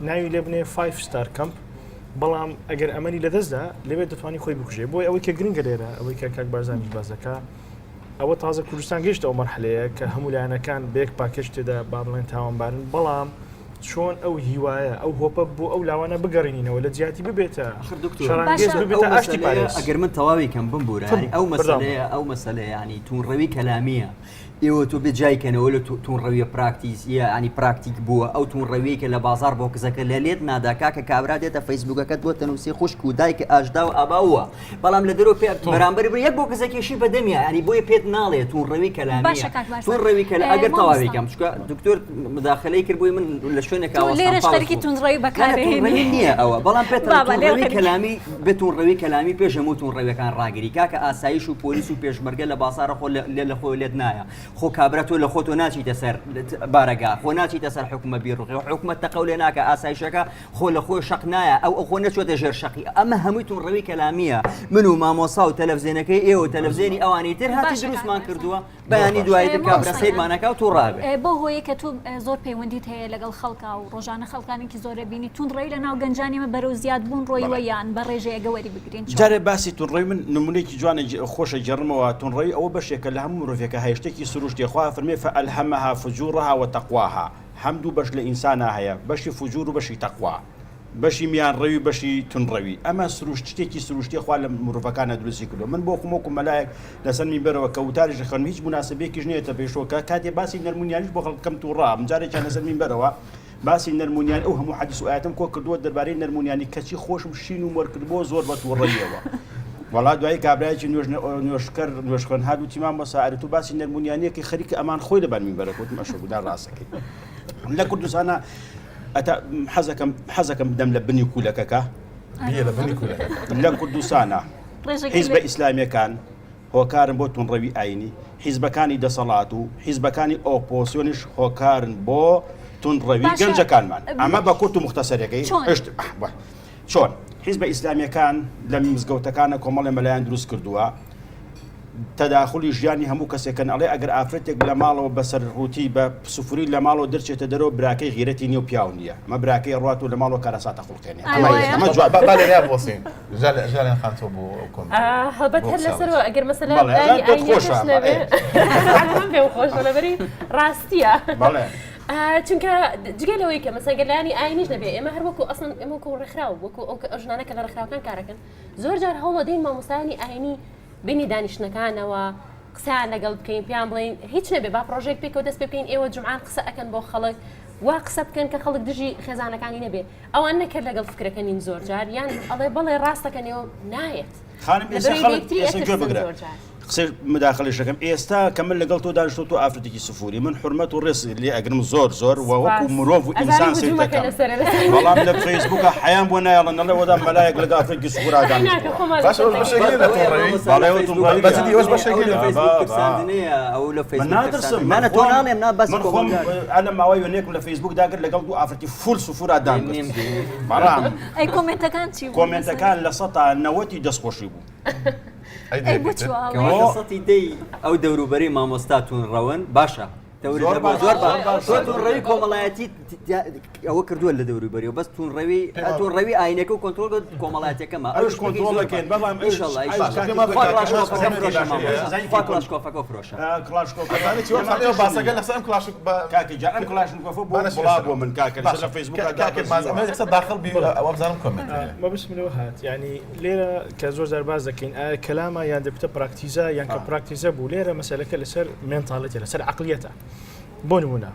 ناوی لێ بنێ five star camp بەڵام ئەگەر ئەمەنی لەدەستدا لەوێ دەتوانانی خۆی بکوژێ بۆی ئەوەی کە گرنگە لێرە ئەوەی کە کاک بارزانیش باس دەکا ئەوە تازە کوردستان گەیشتە ئەو مەرحەلەیە کە هەموو لایەنەکان بە یەک package تێدا با بڵێن تاوانبارن بەڵام چۆن ئەو هیوایە ئەو hope ە بۆ ئەو لاوانە بگەڕینینەوە لە جیاتی ببێتە ئەخر دکتۆر شەڕانگێز باشە. ببێتە ئەو ئاشتی مەسەلەیە پارێز ئەگەر من تەواوی کەم بمبورە فەرموو، یانی ئەو بەردەوام بە. مەسەلەیە ئەو مەسەلەیە یانی توندڕەوی کەلامییە ئێوە تۆ بێ جای کەنەوە لە توندڕەویە پراکتیسیە ینی پراکتیک بووە ئەو توندڕەویەی کە لە بازار بۆ کزەکە لە لێت نادا کاکە کابرا دێتە فەیسبوکەکەت بۆ تەنوسی خوشک و دایک ئاژدا و ئاباوە بەڵام لە دەرەوە پێ بەرامبەر بە یەک بۆ کزەکێشی بە دەمیا ینی بۆیە پێت ناڵێ توندڕەوی کەلامیە باشە کاک بارزان. توندڕەوی کەلا ئەگەر مامۆستا. تەواوی کەم چونکە دکتۆر مداخلەی کرد بۆی من لە شوێنێکا تۆ وەستام لێرەش پاوەز خەریکی بووم. توندڕەوی نا، نا، بەکارهێنی. توندڕەوی نییە ئەوە بەڵام پێت بابا، لێرە توندڕەوی خەریکی. کەلامی بێ توندڕەوی کەلامی پێش هەموو توندڕەویەکان ڕاگری کاکە ئاسایش و پۆلیس و پێشمەرگە لە بازاڕە خۆ لێ لە خۆ لێت نایە خۆ کابرا تۆ لە خۆتۆ ناچیتە سەر بارەگا خۆ ناچیتە سەر حکومە بیڕوخێ حکومەت تەقەو لێ ناکە ئاسایشەکە خۆ لە خۆی شەق نایە ئەو ئەو خۆ نەچۆتە ژێر شەقی ئەمە هەمووی توندڕەوی کەلامیە من و مامۆسا و تەلەفزیۆنەکەی ئێوە و تەلەفزیۆنی ئەوانی تر هاتی باشە کاک دروستمان بارزان. کردووە بەیانی دوایی تر کابرا سەیرمان ئەکا و تووڕە ئەبێ. بەو هۆیەی کە تۆ زۆر پەیوەندیت هەیە لەگەڵ خەڵکا و ڕۆژانە خەڵکانێکی زۆر ئەبینی، توندڕەوی لە ناو گەنجانی ئێمە بەرەو زیاد بوون ڕۆیوە یان بە ڕێژەیەگە وەری بگرین چۆن؟ جارێ باسی توندڕەوی من نمونەیەکی جوانە خۆشە گێڕمەوە، توندڕەوی ئەوە بەشێکە لە هەموو مرۆڤێکا هەیە شتێکی سروشتیە خوا ئەفەرموێ فألهمها فجورها وتقواها هەم دوو بەش لە ئینسانا هەیە بەشی فجور و بەشی تەقوا. بەشی میانڕەوی و بەشی توندڕەوی ئەمە سروشت شتێکی سروشتیە خوا لە مرۆڤەکانە دروستی کردوە من بۆ خۆم وەکو مەلایەک لەسەر مینبەرەوە کە وتاریش دەخوێنم هیچ موناسبەیەکیش نەیەتە پێشەوە کە کاتێ باسی نەرمونیانیش بۆ خەڵک بکەم توڕە ئەبم جارێکیان لەسەر مینبەرەوە باسی نەرمونیان ئەو هەموو حەدیس و ئایەتم کۆ کردووە دەربارەی نەرمونیانی کەچی خۆشم شین و مۆر کردبووە زۆر بە توڕەییەوە وەڵا دوایی کابرایەکی نوێژکەر نوێژخوێن هات وتی مامۆستا ئەرێ تۆ باسی نەرمونیانیەکەی خەریکە ئەمان خۆی لەبان مینبەرەکە وتم ئەشۆ گودا ڕاستەکەی لە کوردستانە ئەتا حەزەکەم حەزەکەم بدەم لە بنی کولەکەکە بیە لە بنی کولەکەکە لە کوردستانە ڕێژەکەی حیزبە لە- ئیسلامیەکان هۆکارن بۆ توندڕەوی ئاینی حیزبەکانی دەسەڵات و حیزبەکانی ئۆپۆسیۆنیش هۆکارن بۆ توندڕەوی باشە. گەنجەکانمان ئەمە بە کورت و مختصەرەکەی چۆن؟ ئشت ئەح، بە. چۆن حیزبە ئیسلامیەکان لە مزگەوتەکانە کۆمەڵێ مەلایان دروست کردووە تەداخولی ژیانی هەموو کەسێکن ئەڵێ ئەگەر ئافرەتێک لە ماڵەوە بە سەر ڕووتی بە سفوری لە ماڵەوە دەرچێتە دەرەوە براکەی غیرەتی نیە و پیاو نییە ئەمە براکەی ڕات و لە ماڵەوە کارەساتە خوڵقێنێ ئای ئەمە وایە. ئەمە جواب با با لێرە بوەستین ژالێ ژالێن خان تۆ بۆ ئەو کۆمێنتە هەڵبەت بۆ هەر قسە لەسەرەوە ئەگەر مەسەلە بەڵێ لایەنی ئەزانم پێت ئاینیەکەش خۆشە ئەمە نەبێ ئێ. من پێم خۆشە لەبەری ڕاستیە بەڵێ چونکە جگە لەوەی کە مەسەلەن گەر لایەنی ئاینیش نەبێ ئێمە هەر وەکو ئەسڵەن ئێمە وەکو ڕێکخراو وەکو ئەو ئەو ژنانە کە لە ڕێکخراوەکان کارەکەن زۆر جار هەوڵەدەین مامۆستایانی ئاینی بینی دانیشتنەکانەوە قسەیان لەگەڵ بکەین پێیان بڵێین هیچ نەبێ با پڕۆژەیەک پێکەوە دەست پێ بکەین ئێوە جومعان قسە ئەکەن بۆ خەڵک وا قسە بکەن کە خەڵک دژی خێزانەکانی نەبێ ئەوان نەکرد لەگەڵ فکرەکە نین زۆر جار یان ئەڵێ بەڵێ ڕاستەکەن ئێوە نایەت خانم ئێستا لەبەرەی خەڵک یەکتری ئێستا گوێ ئەترسن بگرە زۆر جار. قسەی مداخلەش دەکەم ئێستا کە من لەگەڵ تۆ دانیشتووم تۆ ئافرەتێکی سفوری من حورمەت و ڕێز لێ ئەگرم زۆر زۆر و وەکو سپاس. مرۆڤ و ئەزانی ئینسان سەیر هجومەکە دەکەم لەسەرە لەسەر بەڵام لە فەیسبووکە حەیام بۆ نایەڵن ئەڵێ وەدا مەلایەک لەگەڵ ئافرەتێکی سفورا ناکە دانیشتووە خۆمان باشە لەسەر ئەوەش بەشێک نییە لە توندڕەوی بەڵێ ئەوە توندڕەوی بە جدی ئەوەش بەشێک ئەو نییە لە لە فەیسبوک با، با. ترساندنەیە ئەو لە من فەیسبوک ناترسم ترساندنە من نا تۆ خۆم ناڵێم نا باسی من خۆم کۆمەڵگا ئەلە ماوەی وێنەیەکم لە فەیسبوک داگرت لەگەڵ دوو ئافرەتی full سفورا دامگرت نیم بینی. بەڵام ئەی کۆمێنتەکان چی بوون لەسەر؟ کۆمێنتەکان 90% ی دەستخۆشی بوو ئەی ئەی دەیەکی بۆ تر چووە کەواتە بۆ سەتی دەی ئەو دەوروبەرەی مامۆستا توندڕەون باشە. زۆر باش زۆر باش زۆر توندڕەوی کۆمەڵایەتی ئەوە کردووە لە دەوری بەریەوە بەس توندڕەوی توندڕەوی ئاینەکە و کۆنترۆڵ کۆمەڵایەتەکەمە ئەوش کۆنترۆڵ دەکەین بەڵام کلاشکۆفەکە فرۆشە باسەکە لەسەر ئەم کلاش کاکە جان ئەم کلاشنکۆفە بۆ بڵا بۆ من کاکە لەسەر فەیسبوک کاکە داخل بی ئەوە بزانم comment مەبەستم لەوە هات یعنی لێرە کە زۆر جار باس دەکەین ئایا کەلامە یان دەبتە پراکتیزە یان کە پراکتیزە بوو لێرە مەسەلەکە لەسەر mentality لەسەر عقلیەتە بۆ نمونە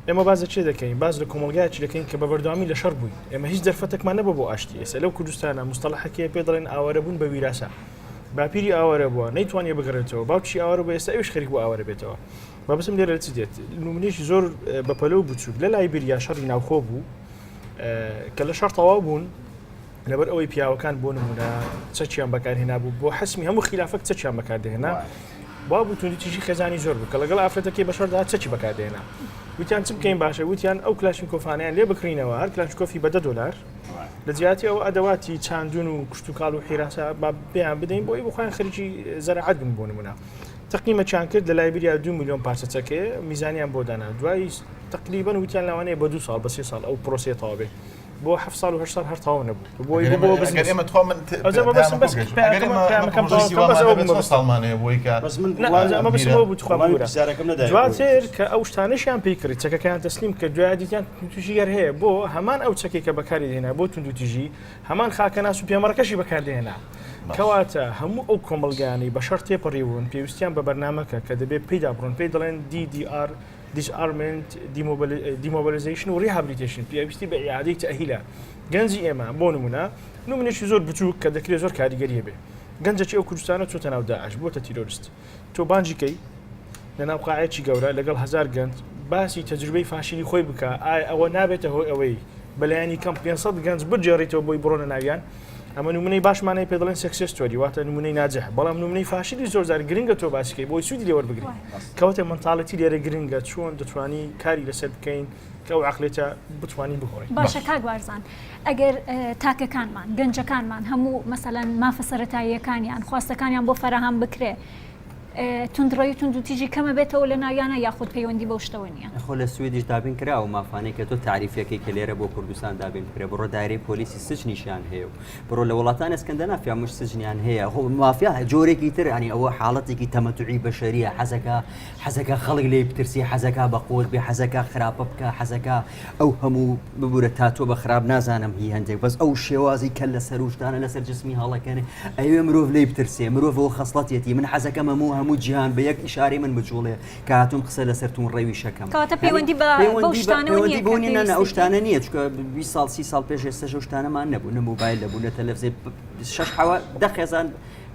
ئێمە باز لە چێ دەکەین باز لە کۆمەلگایکی دەکەین کە بە بەردەوامی لە شەڕ بووین ئێمە هیچ دەرفەتێکمان نەبوو بۆ ئاشتی ئێستا لەو کوردستانە مستەڵحەکەی پێ دەڵێن ئاوارە بوون بە ویراسە باپیری ئاوارە بووە نەیتوانیە بگەڕێتەوە باوکی ئاوارە بووە ئێستا ئەویش خەریک بوو ئاوارە بێتەوە مەبەستم لێرە چ دێت نمونەیەکی زۆر بەپەلە و بچووک لە لایبریا شەڕی ناوخۆ بوو کە لە شەڕ تەواو بوون لەبەر ئەوەی پیاوەکان بۆ نمونە چەکیان بەکارهێنابوو بۆ حەسمی هەموو خلافەک چەکیان بەکاردەهێنا وا بوو توندوتیژی خێزانی زۆر بوو کە لەگەڵ ئافرەتەکەی بەشەردا چەکی بەکاردێنا وتیان چ بکەین باشە وتیان ئەو کلاشینکۆفانیان لێ بکڕینەوە هەر کلاشینکۆفی بە دە دۆلار لە جیاتی ئەو ئەدەواتی چاندون و کشتتوکاڵ و حیراسە با پێیان بدەین بۆی بخۆیان خەریکی زەراعەت بن بۆ نمونە تەقیمەکیان کرد لە لایبریا دو میلیۆن پارچە چەکێ میزانیان بۆ دانا دوای تقریبا وتیان لەوانەیە بە دو ساڵ بە سێ ساڵ ئەو پرۆسەیە تەواو بێت بۆ هەفت ساڵ و هەشت ساڵ هەر تەواو نەبوو بۆی بۆ بزنس ئەگەر ئێمە تخوا من ئەوجا مەبەستم بەس ئەگەر ئێمە پەیامەکەم پرۆژەی تەواو بکەم، بەس وامان ئەوە هەبێت بوو چەند مەبەستم. ساڵمان هەیە بۆی کە بەس من نا، ئەوجا مەبەستم ئەوە بوو تخوا وەڵامی ببورە. پرسیارەکەم نەدایەوە. دواتر کە ئەو شتانەشیان پێی کڕی چەکەکەیان تەسلیم کرد دوای دیتیان توندوتیژی هەر هەیە بۆ هەمان ئەو چەکێک کە بەکاری دێنا بۆ توندوتیژی هەمان خاکەناس و پێمەڕەکەشی بەکاردێنا کەواتە هەموو ئەو کۆمەڵگانەی بەشەڕ تێپەڕیون پێویستیان بە بەرنامەکە کە دەبێت پێیدا بڕۆن پێی دەڵێن DDR Disarmament، Demobilization و Rehabilitation پێویستی بە ئیعادەی تەئهیلە. گەنجی ئێمە، بۆ نموونە، نموونەیەکی زۆر بچووک کە دەکرێت زۆر کاریگەری هەبێ. گەنجێکی ئەو کوردستانە چۆتە ناو داعش، بۆتە تیرۆریست. تۆ بانگی کەی لە ناو قاعەیەکی گەورە لەگەڵ هەزار گەنج باسی تەجروبەی فاشیلی خۆی بکا، ئایا ئەوە نابێتە هۆی ئەوەی بەلایەنی کەم 500 گەنج بگێڕیتەوە بۆی بڕۆنە ناویان؟ ئەمە نمونەی باشمان هەیە پێ دەڵێن success story واتە نمونەی ناجح بەڵام نمونەی فاشلی زۆر جار گرنگە تۆ باسی کەی بۆی سوودی لێ وەربگری کەواتە mentality لێرە گرنگە چۆن دەتوانی کاری لەسەر بکەین کە ئەو عقلێتە بتوانین بگۆڕین باشە کاک بارزان ئەگەر تاکەکانمان گەنجەکانمان هەموو مەسەلەن مافە سەرەتاییەکانیان خواستەکانیان بۆ فەراهەم بکرێ توندڕەوی توندوتیژی کەمە بێتەوە لە ناویانە یاخود پەیوەندی بەو شتەوە نییە؟ خۆ لە سویدیش دابین کرا ئەو مافانەی کە تۆ تاریفەکەی کە لێرە بۆ کوردستان دابین بکرێ بڕۆ دایرەی پۆلیسی سجنیشیان هەیە و بڕۆ لە وڵاتان ئەسکەندەنافیا مش سجنیان هەیە خۆ مافیا جۆرێکی تر ینی ئەوە حاڵەتێکی تەمەتوعی بەشەریە حەزەکە حەزەکە خەڵک لێی بترسی حەزەکە بە قوت بێ حەزەکە خراپە بکە حەزەکە ئەو هەموو ببورە تاتۆ بە خراپ نازانم هی هەندێک بەس ئەو شێوازی کە لە سەروشتانە لەسەر جسمی هەڵەکەنێ ئەوێ مرۆڤ لی بترسێ مرۆڤەوە خەسڵەتێتی من حەزەکەم هەموو هەموو جیهان بە یەک ئیشارەی من بجوڵێ کە هاتووم قسە لەسەر تون ڕێوی شەکەم کەواتە پەیوەندی بە بەو شتانەوە نییە کە پەیوەندی بۆ نییە ئەو پێویستێتی؟ شتانە نییە چونکە 20 ساڵ 30 ساڵ پێش ئێستاش ئەو شتانەمان نەبوو نە مۆبایل نەبوو نە تەلەفزیۆن شەش حەوە دە خێزان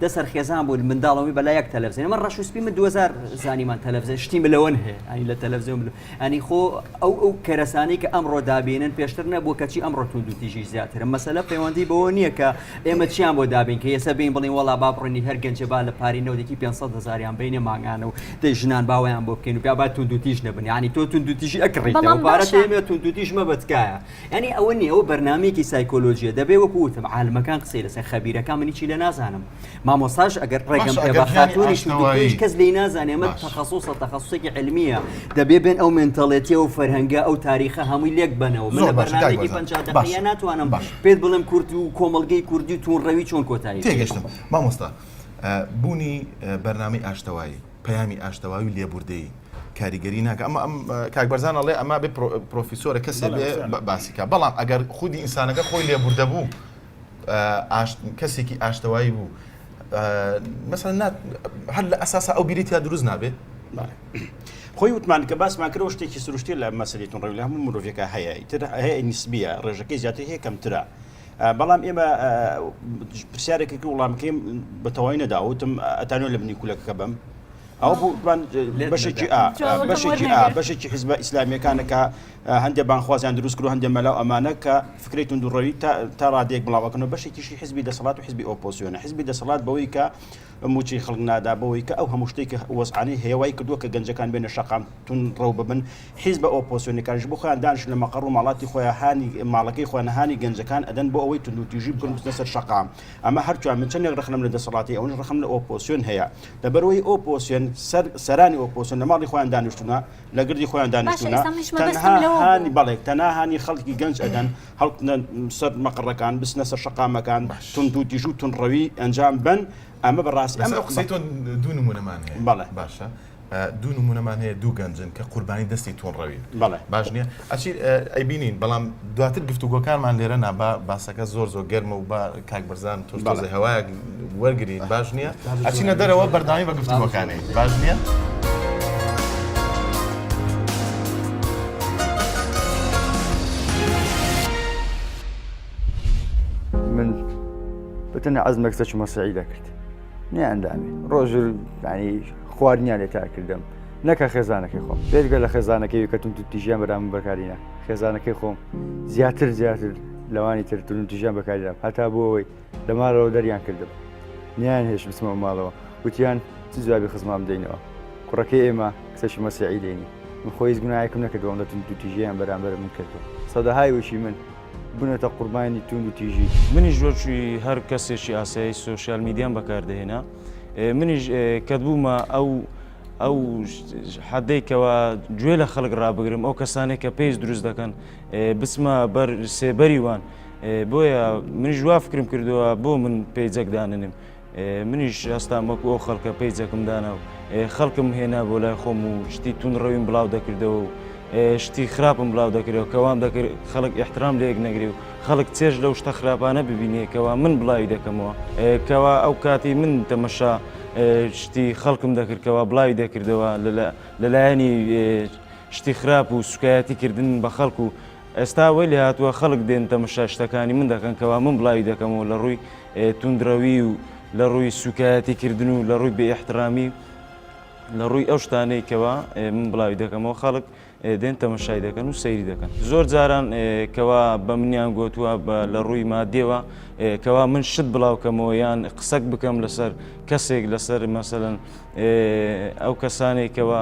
دە سەر خێزان بوون منداڵەوەی بەلا یەک تەلەفزیۆن ئەمە ڕەش و سپی من 2000 زانیمان تەلەفزیۆن شتی ملەوەن هەیە ئەنی لە تەلەفزیۆن ملو ئەنی خۆ ئەو ئەو کەرەسانەی کە ئەمڕۆ دابینن پێشتر نەبوو کەچی ئەمڕۆ توندوتیژیش زیاترە مەسەلە پەیوەندی بەوە نییە کە ئێمە چیان بۆ دابین کە ئێستا بین بڵین وەڵا با بڕۆین هەر گەنجێ با لە پاری نەودێکی 500 هەزاریان بینێ مانگانە و دەی ژنان باوەیان بۆ بکەین و پیا با توندوتیژ نەبن یعنی تۆ توندوتیژی ئەکڕیتەوە بەڵام پارە باشە. تێمێ توندوتیژ مەبە تکایە یعنی ئەوە نییە ئەوە بەرنامەیەکی سایکۆلۆژیە دەبێ وەکو وتم عالمەکان قسەی لەسەر خەبیرەکان من هیچی لێ نازانم مامۆستاش ئەگەر ڕێگەم باشە، پێ ئەگەر بە ژیانی خاتوونیش و دکتۆریش ئاشتەوایی کەس لێی نازانێ ئەمە باش. تەخەسوسە تەخەسوسێکی عیلمیە دەبێ بێن ئەو mentality ە و فەرهەنگە ئەو تاریخە هەمووی لێک بەنەوە من زۆر لە باشە کاک بەرنامەیەکی بەرزان 50 باش دەقەیە ناتوانم باش پێت بڵێم کورد و کۆمەڵگەی کوردی و توندڕەوی چۆن کۆتایی پێ تێگەشتم مامۆستا بوونی بەرنامەی ئاشتەوایی پەیامی ئاشتەوایی و لێبوردەیی کاریگەری ناکە ئەمە ئەم کاک بەرزان ئەڵێ ئەمە بێ پرۆفیسۆرە کەسێ بێ باسیکە بەڵام ئەگەر خودی ئینسانەکە خۆی لێبوردە بوو کەسێکی ئاشتەوایی بوو مەسەلەن هەر لە ئەساسا ئەو بیری تیا دروست نابێ خۆی وتمان کە باسمان کرد شتێکی سروشتی لە مەسەلی توندڕەوی لە هەموو مرۆڤێکە هەیە ئیتر هەیە نیسبیە ڕێژەکەی زیاتر هەیە کەمترە بەڵام ئێمە پرسیارێکی وڵامەکەی بە تەواوی نەداوتم ئەتانۆ لە بنی کولەکەکە بم ئەو بوو بەشێکی بەشێکی بەشێکی حیزبە ئیسلامیەکانەکە هەندێک بانخوازیان دروست کرد و هەندێک مەلا و ئەمانە کە فکرەی توندڕەوی تا ڕادەیەک بڵاوەکەنەوە بەشێکیشی حزبی دەسەڵات و حزبی ئۆپۆزیۆنە حزبی دەسەڵات بەوەی کە. مووچەی خەڵک نادا، بەوەی کە ئەو هەموو شتەی کە وەزعانەی هەیە وای کردووە کە گەنجەکان بێنە شەقام توندڕەو ببن، حیزبە ئۆپۆزسیۆنەکانیش بۆ خۆیان دانیشن لە مەقەڕ و ماڵاتی خۆیان هانی ماڵەکەی خۆیان هانی گەنجەکان ئەدەن بۆ ئەوەی توندوتیژی بکەن بچنە سەر شەقام. ئەمە هەرچوان من چەندێک ڕەخنەم لە دەسەڵاتی ئەوەنش ڕەخنەم لە ئۆپۆزسیۆن هەیە لەبەرئەوەی ئۆپۆزسیۆن سەر سەرانی ئۆپۆزسیۆن لە ماڵی خۆیان دانیشتوونە لە گردی خۆیان باشە دانیشتوونە ئێستا منیش مەبەستم تەنها لەوە هانی بوو. بەڵێ تەنها هانی خەڵکی گەنج ئەدەن هەڵبچنە سەر مەقەڕەکان بچنە سەر شەقامەکان باش. توندوتیژ و توندڕەوی ئەنجام بەن ئەمە بەڕاستی لەسەر ئەم ئەو قسەی تۆ دوو نموونەمان هەیە بەڵێ. باشە دوو نمونەمان هەیە دوو گەنجن کە قوربانی دەستی توندڕەوین بەڵێ. باش نییە ئەچی ئەیبینین بەڵام دواتر گفتوگۆکانمان لێرە نا با باسەکە زۆر زۆر گەرمە و با کاک بەرزان تۆش بەڵێ. تۆزێ هەوایەک وەرگرین باش نییە ئەچینە دەرەوە بەردەوامی بە گفتوگۆکانی باش نییە؟ من بەتەنە عەزمێک سەچ مەسیعی دەکرد نیان دامێ ڕۆژ ینی خواردنیان لێ تا کردم نەکە خێزانەکەی خۆم بێجگە لە خێزانەکەی کە تون تیژیان بەرام بەکارینە خێزانەکەی خۆم زیاتر زیاتر لەوانی تر تون تیژیان بەکاریان هەتا بۆ ئەوەی لە ماڵەوە دەریان کردم نیان هێش بچمەوە ماڵەوە وتیان چ جوابی خزمان بدەینەوە کوڕەکەی ئێمە کچەکی مەسیحی دێنی من خۆ هیچ گوناهێکم نەکردووە ئەوەندە توندوتیژییان بەرامبەر من کردووە سەدەهای وشی من بونەتە قوربانی توند و تیژی. منیش وەکی هەر کەسێکی ئاسایی سۆشیال میدیام بەکاردەهێنا منیش کەت بوومە ئەو ئەو حەدەی کەوا گوێ لە خەڵک ڕابگرم ئەو کەسانێک کە page دروست دەکەن بچمە بەر سێبەری وان بۆیە منیش وا فکرم کردووە بۆ من page ەک داننم منیش هەستام وەکو ئەو خەڵکە page ەکم دانا و خەڵکم هێنا بۆ لای خۆم و شتی توندڕەویم بڵاو دەکردەوە و شتی خراپم بڵاو دەکرەوە کەوام دەکرد خەڵک ئیحترام لەیەک نەگری و خەڵک چێژ لەو شتە خراپانە ببینێ کەوا من بڵاوی دەکەمەوە کەوا ئەو کاتی من تەمەشا شتی خەڵکم دەکرد کەوا بڵاوی دەکردەوە لەلایەنی شتی خراپ و سوکایەتی کردن بە خەڵک و ئێستا وەی لێهاتووە خەڵک دێن تەمەشای شتەکانی من دەکەن کەوا من بڵاوی دەکەمەوە لە ڕووی توندڕەوی و لە ڕووی سوکایەتی کردن و لە ڕووی بێ ئیحترامی لە ڕووی ئەو شتانەی کەوا من بڵاوی دەکەمەوە خەڵک دێن تەمەشای دەکەن و سەیری دەکەن زۆر جاران کەوا بە منیان گوتووە لە ڕووی مادیەوە کەوا من شت بڵاوکەمەوە یان قسەک بکەم لەسەر کەسێک لەسەر مەسەلەن ئەو کەسانێک کەوا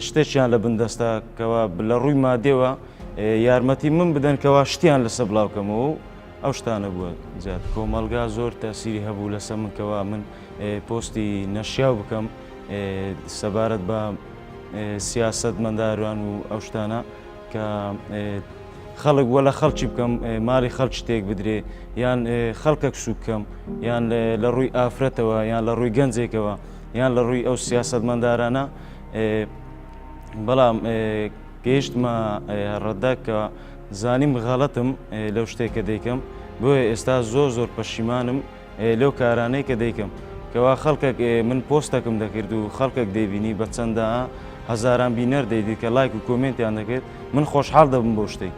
شتێکیان لە بندەستە کەوا لە ڕووی مادیەوە یارمەتی من بدەن کەوا شتیان لەسەر بڵاوکەمەوە و ئەو شتانە بووە زیاد کۆمەڵگا زۆر تەسیری هەبوو لەسەر من کەوا من پۆستی نەشیاو بکەم سەبارەت بە سیاسەتمەداران و ئەو شتانە کە خەڵک وە لە خەڵکی بکەم ماڵی خەڵکی تێک بدرێ یان خەڵکەک سوک کەم یان لە ڕووی ئافرەتەوە یان لە ڕووی گەنجێکەوە یان لە ڕووی ئەو سیاسەتمەندارانە بەڵام گەیشتمە ڕەدە کە زانیم غەڵەتم لەو شتێک کە دەیکەم بۆیە ئێستا زۆر زۆر پەشیمانم لەو کارانەی کە دەیکەم کەوا خەڵکەک من پۆستەکم دەکرد و خەڵکەک دەیبینی بە چەندەها هەزاران بینەر دەیدیت کە لایک و comment یان دەکرد من خۆشحاڵ دەبم بەو شتەی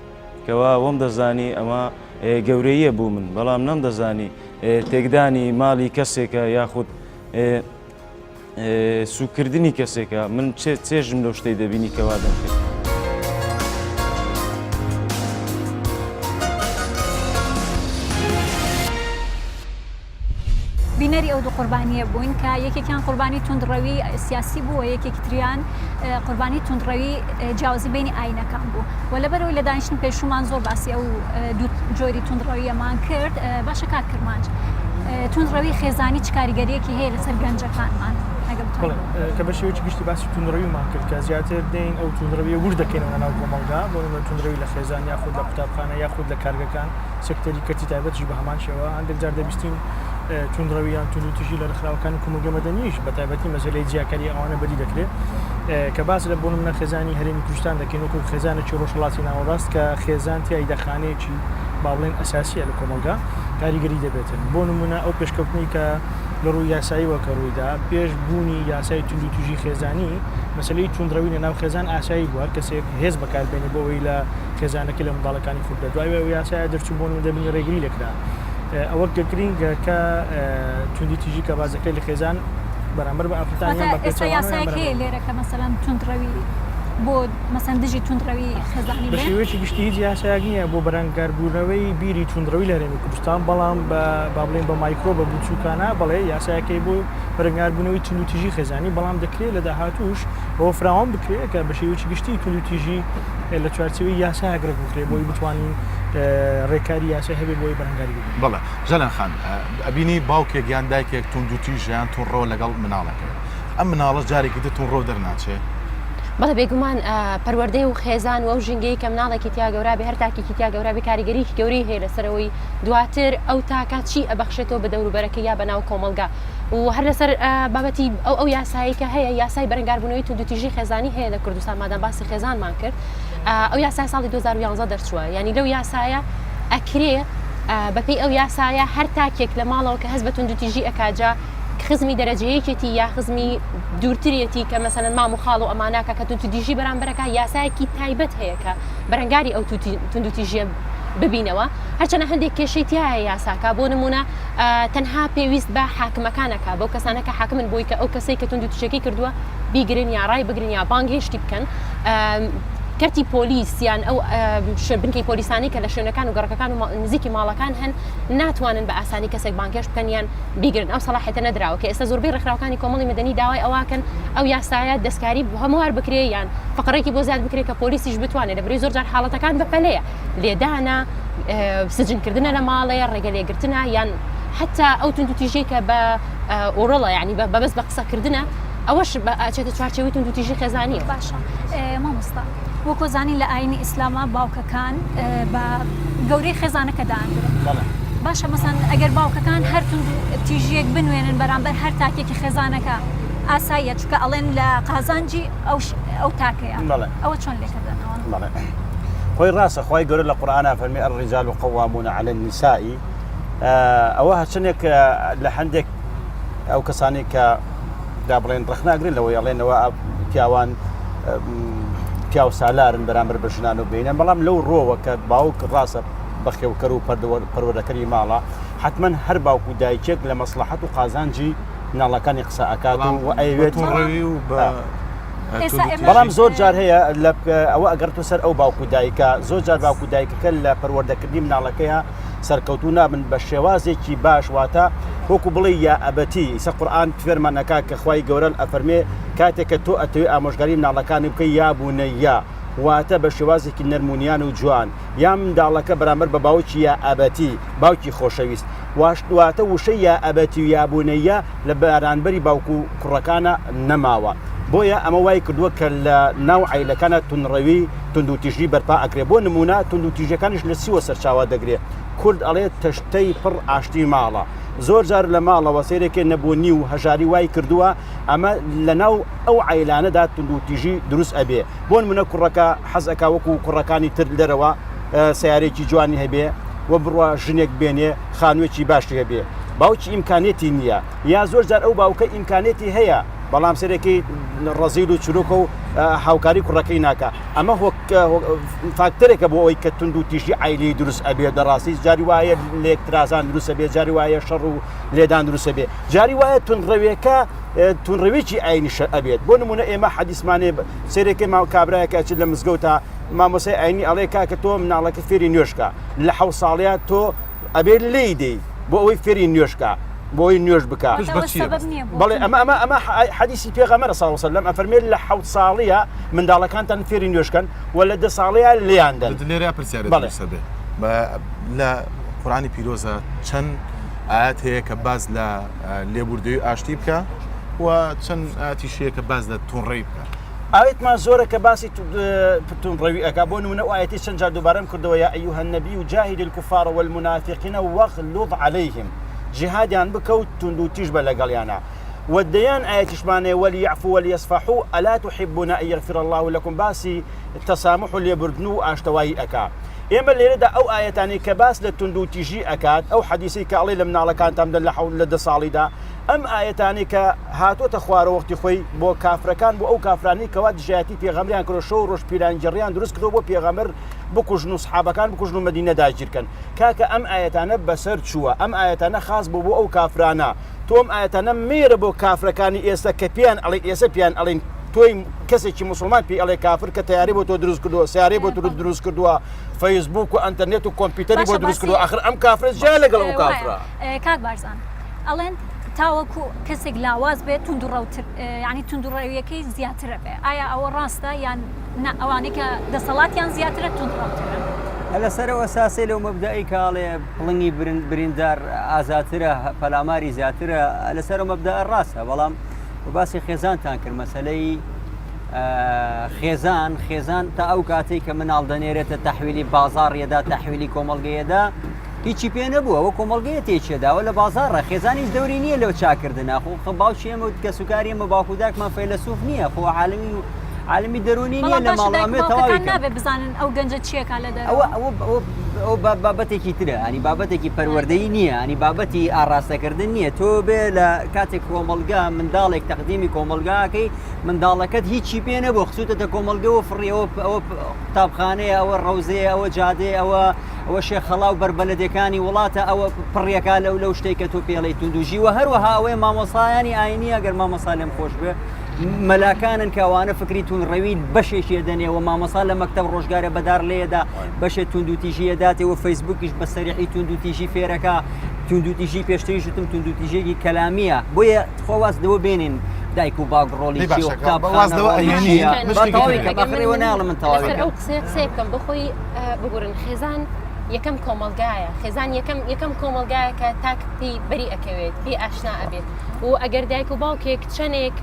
کەوا وەم دەزانی ئەمە گەورەییە بۆ من بەڵام نەمدەزانی تێکدانی ماڵی کەسێکە یاخود سوککردنی کەسێکە من چێژم لەو شتەی دەبینی کەوا دەمکرد. بینەری ئەو دوو قوربانییە بووین کە یەکێکیان قوربانی توندڕەوی سیاسی بوو و یەکێکی تریان قوربانی توندڕەوی جیاوازی بینی ئاینەکان بوو و لەبەرەوەی لە دانیشتن پێشوومان زۆر باسی ئەو دوو جۆری توندڕەویەمان کرد باشە کاک کرمانج توندڕەوی خێزانی چ کاریگەریەکی هەیە لەسەر گەنجەکانمان؟ کە بە شێوەیەکی گشتی باسی توندڕەویمان کرد کە زیاتر دێین ئەو توندڕەویە ورد دەکەینەوە لە ناو کۆمەڵگا بۆ نموونە توندڕەوی لە خێزان یاخود لە قوتابخانە یاخود لە کارگەکان سێکتەری کەرتی تایبەتیش بە هەمان شێوە هەندێک جار دەبیستین توندڕەوی یان توندوتیژی لە ڕێکخراوەکانی کۆمەڵگەی مەدەنیش بە تایبەتی مەسەلەی جیاکاری ئەوانە بەدی دەکرێت کە باس لە بۆ نمونە خێزانی هەرێمی کوردستان دەکەین وەکو خێزانێکی ڕۆژهەڵاتی ناوەڕاست کە خێزان تیایدا خانەیەکی با بڵێن ئەساسیە لە کۆمەڵگا کاریگەری دەبێتن بۆ نمونە ئەو پێشکەوتنی کە لە ڕووی یاساییەوە کە ڕوویدا پێش بوونی یاسای توندوتیژی خێزانی مەسەلەی توندڕەوی لە ناو خێزان ئاسایی بوو هەر کەسێک هێز بەکاربێنێ بۆ ئەوەی لە خێزانەکەی لە منداڵەکانی خورد بێت دوای ئەو یاسایە دەرچوو بۆ نمونە دەبینی ڕێگری لێکرا ئەوە کە گرینگە کە توندوتیژی کە بازەکەی لە خێزان بەرامبەر بە ئافرەتان یان بە ئێستا پێچەوانەوە یان یاسایەک هەیە بەرامبەر لێرە کە مەسەلەن توندڕەوی. بۆ مەسەن دژی توندڕەوی خێزانی بە شێوەیەکی گشتی هیچ یاسایەک نییە بۆ بەرەنگاربوونەوەی بیری توندڕەوی لە هەرێمی کوردستان، بەڵام بە با بڵێین بە مایکرۆ بە بچووکانە بەڵێ یاسایەک هەیە بۆ بەرەنگاربوونەوەی توندوتیژی خێزانی، بەڵام دەکرێت لە داهاتووش ئەوە فراوان بکرێت کە بە شێوەیەکی گشتی توندوتیژی لە چوارچێوەی یاسایەک ڕێک بخرێت بۆی بتوانین ڕێکاری یاسای هەبێت بۆی بەرەنگاری ببینەوە. بەڵێ ژەلان خان، ئەبینی باوکێک یان دایکێک توندوتیژ یان توندڕەوە لەگەڵ مناڵەکەی، ئەم مناڵە جارێکی تر توندڕەو دەرناچێ؟ بەڵێ بێگومان پەروەردەی و خێزان و ئەو ژینگەی کە مناڵێکی تیا گەورا بێ هەر تاکێکی تیا گەورا بێ کاریگەریی گەورەی هەیە لەسەر ئەوەی دواتر ئەو تاکە چی ئەبەخشێتەوە بە دەوروبەرەکەی یا بە ناو کۆمەڵگا و هەر لەسەر بابەتی ئەو ئەو یاسایی کە هەیە یاسای بەرەنگاربوونەوەی توندوتیژی خێزانی هەیە لە کوردستان مادام باسی خێزانمان کرد ئەو یاسای ساڵی 2011 دەرچووە یعنی لەو یاسایە ئەکرێ بەپێی ئەو یاسایە هەر تاکێک لە ماڵەوە کە هەست بە توندوتیژی ئەکا جا خزمی دەرەجەیەکێتی یا خزمی دوورترێتی کە مەسەلەن مام و خاڵ و ئەماناکە کە توندوتیژی بەرامبەرەکە یاسایەکی تایبەت هەیە کە بەرەنگاری ئەو توندوتیژیە ببینەوە هەرچەنە هەندێک کێشەی تایە یاساکە بۆ نمونە تەنها پێویست بە حاکمەکانەکە بەو کەسانە کە حاکمن بۆی کە ئەو کەسەی کە توندوتیژەکەی کردووە بیگرن یا ڕای بگرن یا بانگهێشتی بکەن کەرتی پۆلیس یان ئەو بنکەی پۆلیسانی کە لە شوێنەکان و گەڕەکەکان و نزیکی ماڵەکان هەن ناتوانن بە ئاسانی کەسێک بانگهێشت بکەن یان بیگرن ئەو سەڵاحێتە نەدراوە کە ئێستا زۆربەی ڕێکخراوەکانی کۆمەڵی مەدەنی داوای ئەوەکەن ئەو یاسایە دەستکاری هەموار بکرێ یان فقرێکی بۆ زیاد بکرێت کە پۆلیسیش بتوانێت لە بری زۆر جار حاڵەتەکان بەپەلەیە لێدانە سجنکردنە لە ماڵێ ڕێگە لێگرتنە یان حتا ئەو توندوتیژی کە بە ئۆرەڵە ینی بە بەس بە قسەکردنە ئەوەش ئەچێتە چوارچێوەی توندوتیژی خێزانیەوە. باشە مامۆستا وەکۆ زانین لە ئاینی ئیسلاما باوکەکان بە گەورەی خێزانەکە داندرێن باشە مەسەن ئەگەر باوکەکان هەر توند تیژیەک بنوێنن بەرامبەر هەر تاکێکی خێزانەکە ئاساییە چونکە ئەڵێن لە قازانجی ئەو ئەو تاکەیە ئەوە چۆن لێکەدەنەوە خۆی ڕاستە خوای گەورە لە قورئانا فەرمی الرجال قوامون علی النساء ئەوە هەرچەندێک لە هەندێک ئەو کەسانی کە دا بڵێن ڕەخناگرن لەوەی ئەڵێنەوە پیاوان پیاو سالارن بەرامبەر بە ژنان و بینن بەڵام لەو ڕۆوە کە باوک ڕاستە بەخێوکەر و پەروەردەکەری ماڵە حتمما هەر باوک و دایکێک لە مەسلحەت و قازانجی مناڵەکانی قسە ئەکات و ئەیەوێت بەڵام زۆر جار هەیە لە ئەوە ئەگەڕێتەوە سەر ئەو باوک و دایکە زۆر جار باوک و دایکەکە لە پەروەردەکردنی مناڵەکەیە سەرکەوتوو نابن بە شێوازێکی باش واتە وەکو بڵێ یا ئەبەتی ئیسە قورئان فێرمان ئەکا کە خوای گەورە ئەفەرمێ کاتێک کە تۆ ئەتەوێ ئامۆژگاری مناڵەکانی بکەی یا بونەیە واتە بە شێوازێکی نەرم و نیان و جوان یا منداڵەکە بەرامبەر بە باوکی یا ئەبەتی باوکی خۆشەویست واش واتە وشەی یا ئەبەتی و یا بونەیە لە بەرانبەری باوک و کوڕەکانە نەماوە بۆیە ئەمە وای کردووە کە لە ناو عەیلەکانە توندڕەوی توندوتیژی بەرپا ئەکرێ بۆ نمونە توندوتیژەکانیش لە چیوە سەرچاوە دەگرێ کورد ئەڵێ تەشتەی پڕ ئاشتی ماڵە زۆر جار لە ماڵەوە سەیرێکێ نەبوونی و هەژاری وای کردووە ئەمە لە ناو ئەو عەیلانەدا توندوتیژی دروست ئەبێ بۆ نمونە کوڕەکە حەز ئەکا وەکو کوڕەکانی تر دەرەوە سیارێکی جوانی هەبێ و بڕوا ژنێک بێنێ خانوویەکی باشی هەبێ باوکی ئیمکانێتی نییە یا زۆر جار ئەو باوکە ئیمکانێتی هەیە بەڵام سەرەکی ڕەزیل و چروکە و هاوکاری کوڕەکەی ناکە ئەمە فاکتەرێکە بۆ ئەوەی کە تونند و تیژی عیلی دروست ئەبێ دەڕاستی جاری وایە لێکترازان دروستە بێ جاری وایە شەڕ و لێدان دروستە بێ جاری وایە تونڕەوێکە تونڕەوێکی ئاینیشە ئەبێت بۆ نمونە ئێمە حەدیسمانێ سێرێکی ماو کابراایەکە ئەچێت لە مزگەوتە مامۆسای ئاینی ئەڵێ کاکە تۆ مناڵەکە فێری نوێژکە لە حەو ساڵەیە تۆ ئەبێ لێی دەی بۆ ئەوەی فێری نوێژکە بۆ ئەوەی نوێژ بکە بەڵێ ئەمە ئەمە ئەمە حەدیسی پێغەمبەرە صلی الله علیه وسلم ئەفەرمێ لە حەوت ساڵیە منداڵەکانتان فێری نوێژکەن و لە دە ساڵەیە لێیان دەن لێرە پرسیارێک دروست بێ لە قورئانی پیرۆزە چەند ئاەت هەیە کە باز لە لێبوردەی ئاشتی بکە و چەند ئاەتیش هەیە کە باز لە توڕەی بکە ئاەتمان زۆرە کە باسی توندڕەوی ئەکا بۆ نمونە ئەو ئایەتی چەند جار دووبارەم کردەوە یا ایها النبی جاهد الكفار والمنافقین واغلظ عليهم جیهادیان بکە و توندوتیژ بە لەگەڵیانە و دەیان ئایەتیشمان هەیە وليعفوا وليصفحوا الا تحبون ان يغفر الله لكم باسی تەسامح و لێبوردن و ئاشتەوایی ئەکا ئێمە لێرەدا ئەو ئایەتانەی کە باس لە توندوتیژی ئەکات ئەو حەدیسەی کە ئەڵێ لە مناڵەکانتان بدەن لە حەو لە دە ساڵیدا ئەم ئایەتانەی کە هاتۆتە خوارەوە وەختی خۆی بۆ کافرەکان بۆ ئەو کافرانەی کەوا دژایەتی پێغەمبەریان کردوە شەو ڕۆژ پیلانگێڕیان دروست کردوە بۆ پێغەمبەر بکوژن و سحابەکان بکوژن و مەدینە داگیرکەن کاکە ئەم ئایەتانە بەسەر چووە ئەم ئایەتانە خاص بۆ بۆ ئەو کافرانە تۆ ئەم ئایەتانە مێرە بۆ کافرەکانی ئێستا کە پێیان ئەڵێ ئێستا پێیان ئەڵێن. تۆی کەسێکی موسڵمان پێی ئەڵێ کافر کە تەیارەی بۆ تۆ دروست کردووە سیارەی بۆ تۆ دروست کردووە فەیسبوک و ئەنتەرنێت و کۆمپیوتەری بۆ دروست کردووە ئاخر ئەم کافرە جیا لەگەڵ ئەو کافرە. کاک بارزان ئەڵێن تاوەکو کەسێک لاواز بێت توندڕەوتر یانی توندڕەویەکەی زیاترە بێ ئایا ئەوە ڕاستە یان نا ئەوانەی کە دەسەڵاتیان زیاترە توندڕەوترن؟ لەسەر ئەو ئەساسەی لەو مەبدەئەی کە ئەڵێ پڵنگی بریندار ئازاترە پەلاماری زیاترە لەسەر ئەو مەبدەئە ڕاستە بەڵام باسی خێزانتان کرد مەسەلەی خێزان خێزان تا ئەو کاتێک کە مناڵ دەنێرێتە تەحویلی بازاڕیەدا تەحویلی کۆمەڵگەیەدا هیچی پێ نەبووە وە کۆمەڵگەیە تێکێداوە لە بازاڕە خێزانیش دەوری نییە لەو چاکردنە خۆ باوکی ئێمە و کەسوکاری ئێمە باوک و داکمان فەیلەسوف نییە خۆ عالمی و عالمی دەروونی نییە لە ماڵ ئەمێ تەواوی نابێ بزانن ئەو گەنجە چیەکە لە دەرەوە ئەوە ئەو بابەتێکی ترە ئەنی بابەتێکی پەروەردەی نییە ئەنی بابەتی ئاراستەکردن نییە تۆ بێ لە کاتێک کۆمەڵگا منداڵێک تەقدیمی کۆمەڵگاکەی منداڵەکەت هیچی پێ نەبوو خسوتەتە کۆمەڵگەوە فڕیەوە ئەوە قوتابخانەیە ئەوە ڕەوزەیە ئەوە جادەیە ئەوە ئەوە شێخەڵا و بەربەلەدێکانی وڵاتە ئەوە پڕیەکا لەو لەو شتێک کە تۆ پێڵی توندوژی و هەروەها ئەوەی مامۆسایانی ئاینی ئەگەر مامۆسا لێم خۆش بێ مەلاکانن کە ئەوانە فکری توندڕەوی بەشێکی ئەدەنێ و مامۆسا لە مەکتەب ڕۆژگارە بەدار لێدا بەشێ توندوتیژی ئەداتێ و فەیسبوکیش بە سەریحی توندوتیژی فێرەکە توندوتیژی پێشتریش وتم توندوتیژێکی کەلامیە بۆیە خۆ واز لەوە بێنین دایک و باوک ڕۆڵی دەی چیە و باشە کە واز قوتابخانە لەوە ڕۆڵی ئەهێنی چیە من با شتێکی تەواوی تر کەم ئەگەر ئاخر من ئێوە نایەڵن من تەواوی لەسەر کەم ئەو قسەیە قسەیە بکەم بۆخۆی ببورن خێزان یەکەم کۆمەڵگایە خێزان یەکەم یەکەم کۆمەڵگایە کە تاک پێی بەری ئەکەوێت پێی ئاشنا ئەبێت و ئەگەر دایک و باوکێک چەندێک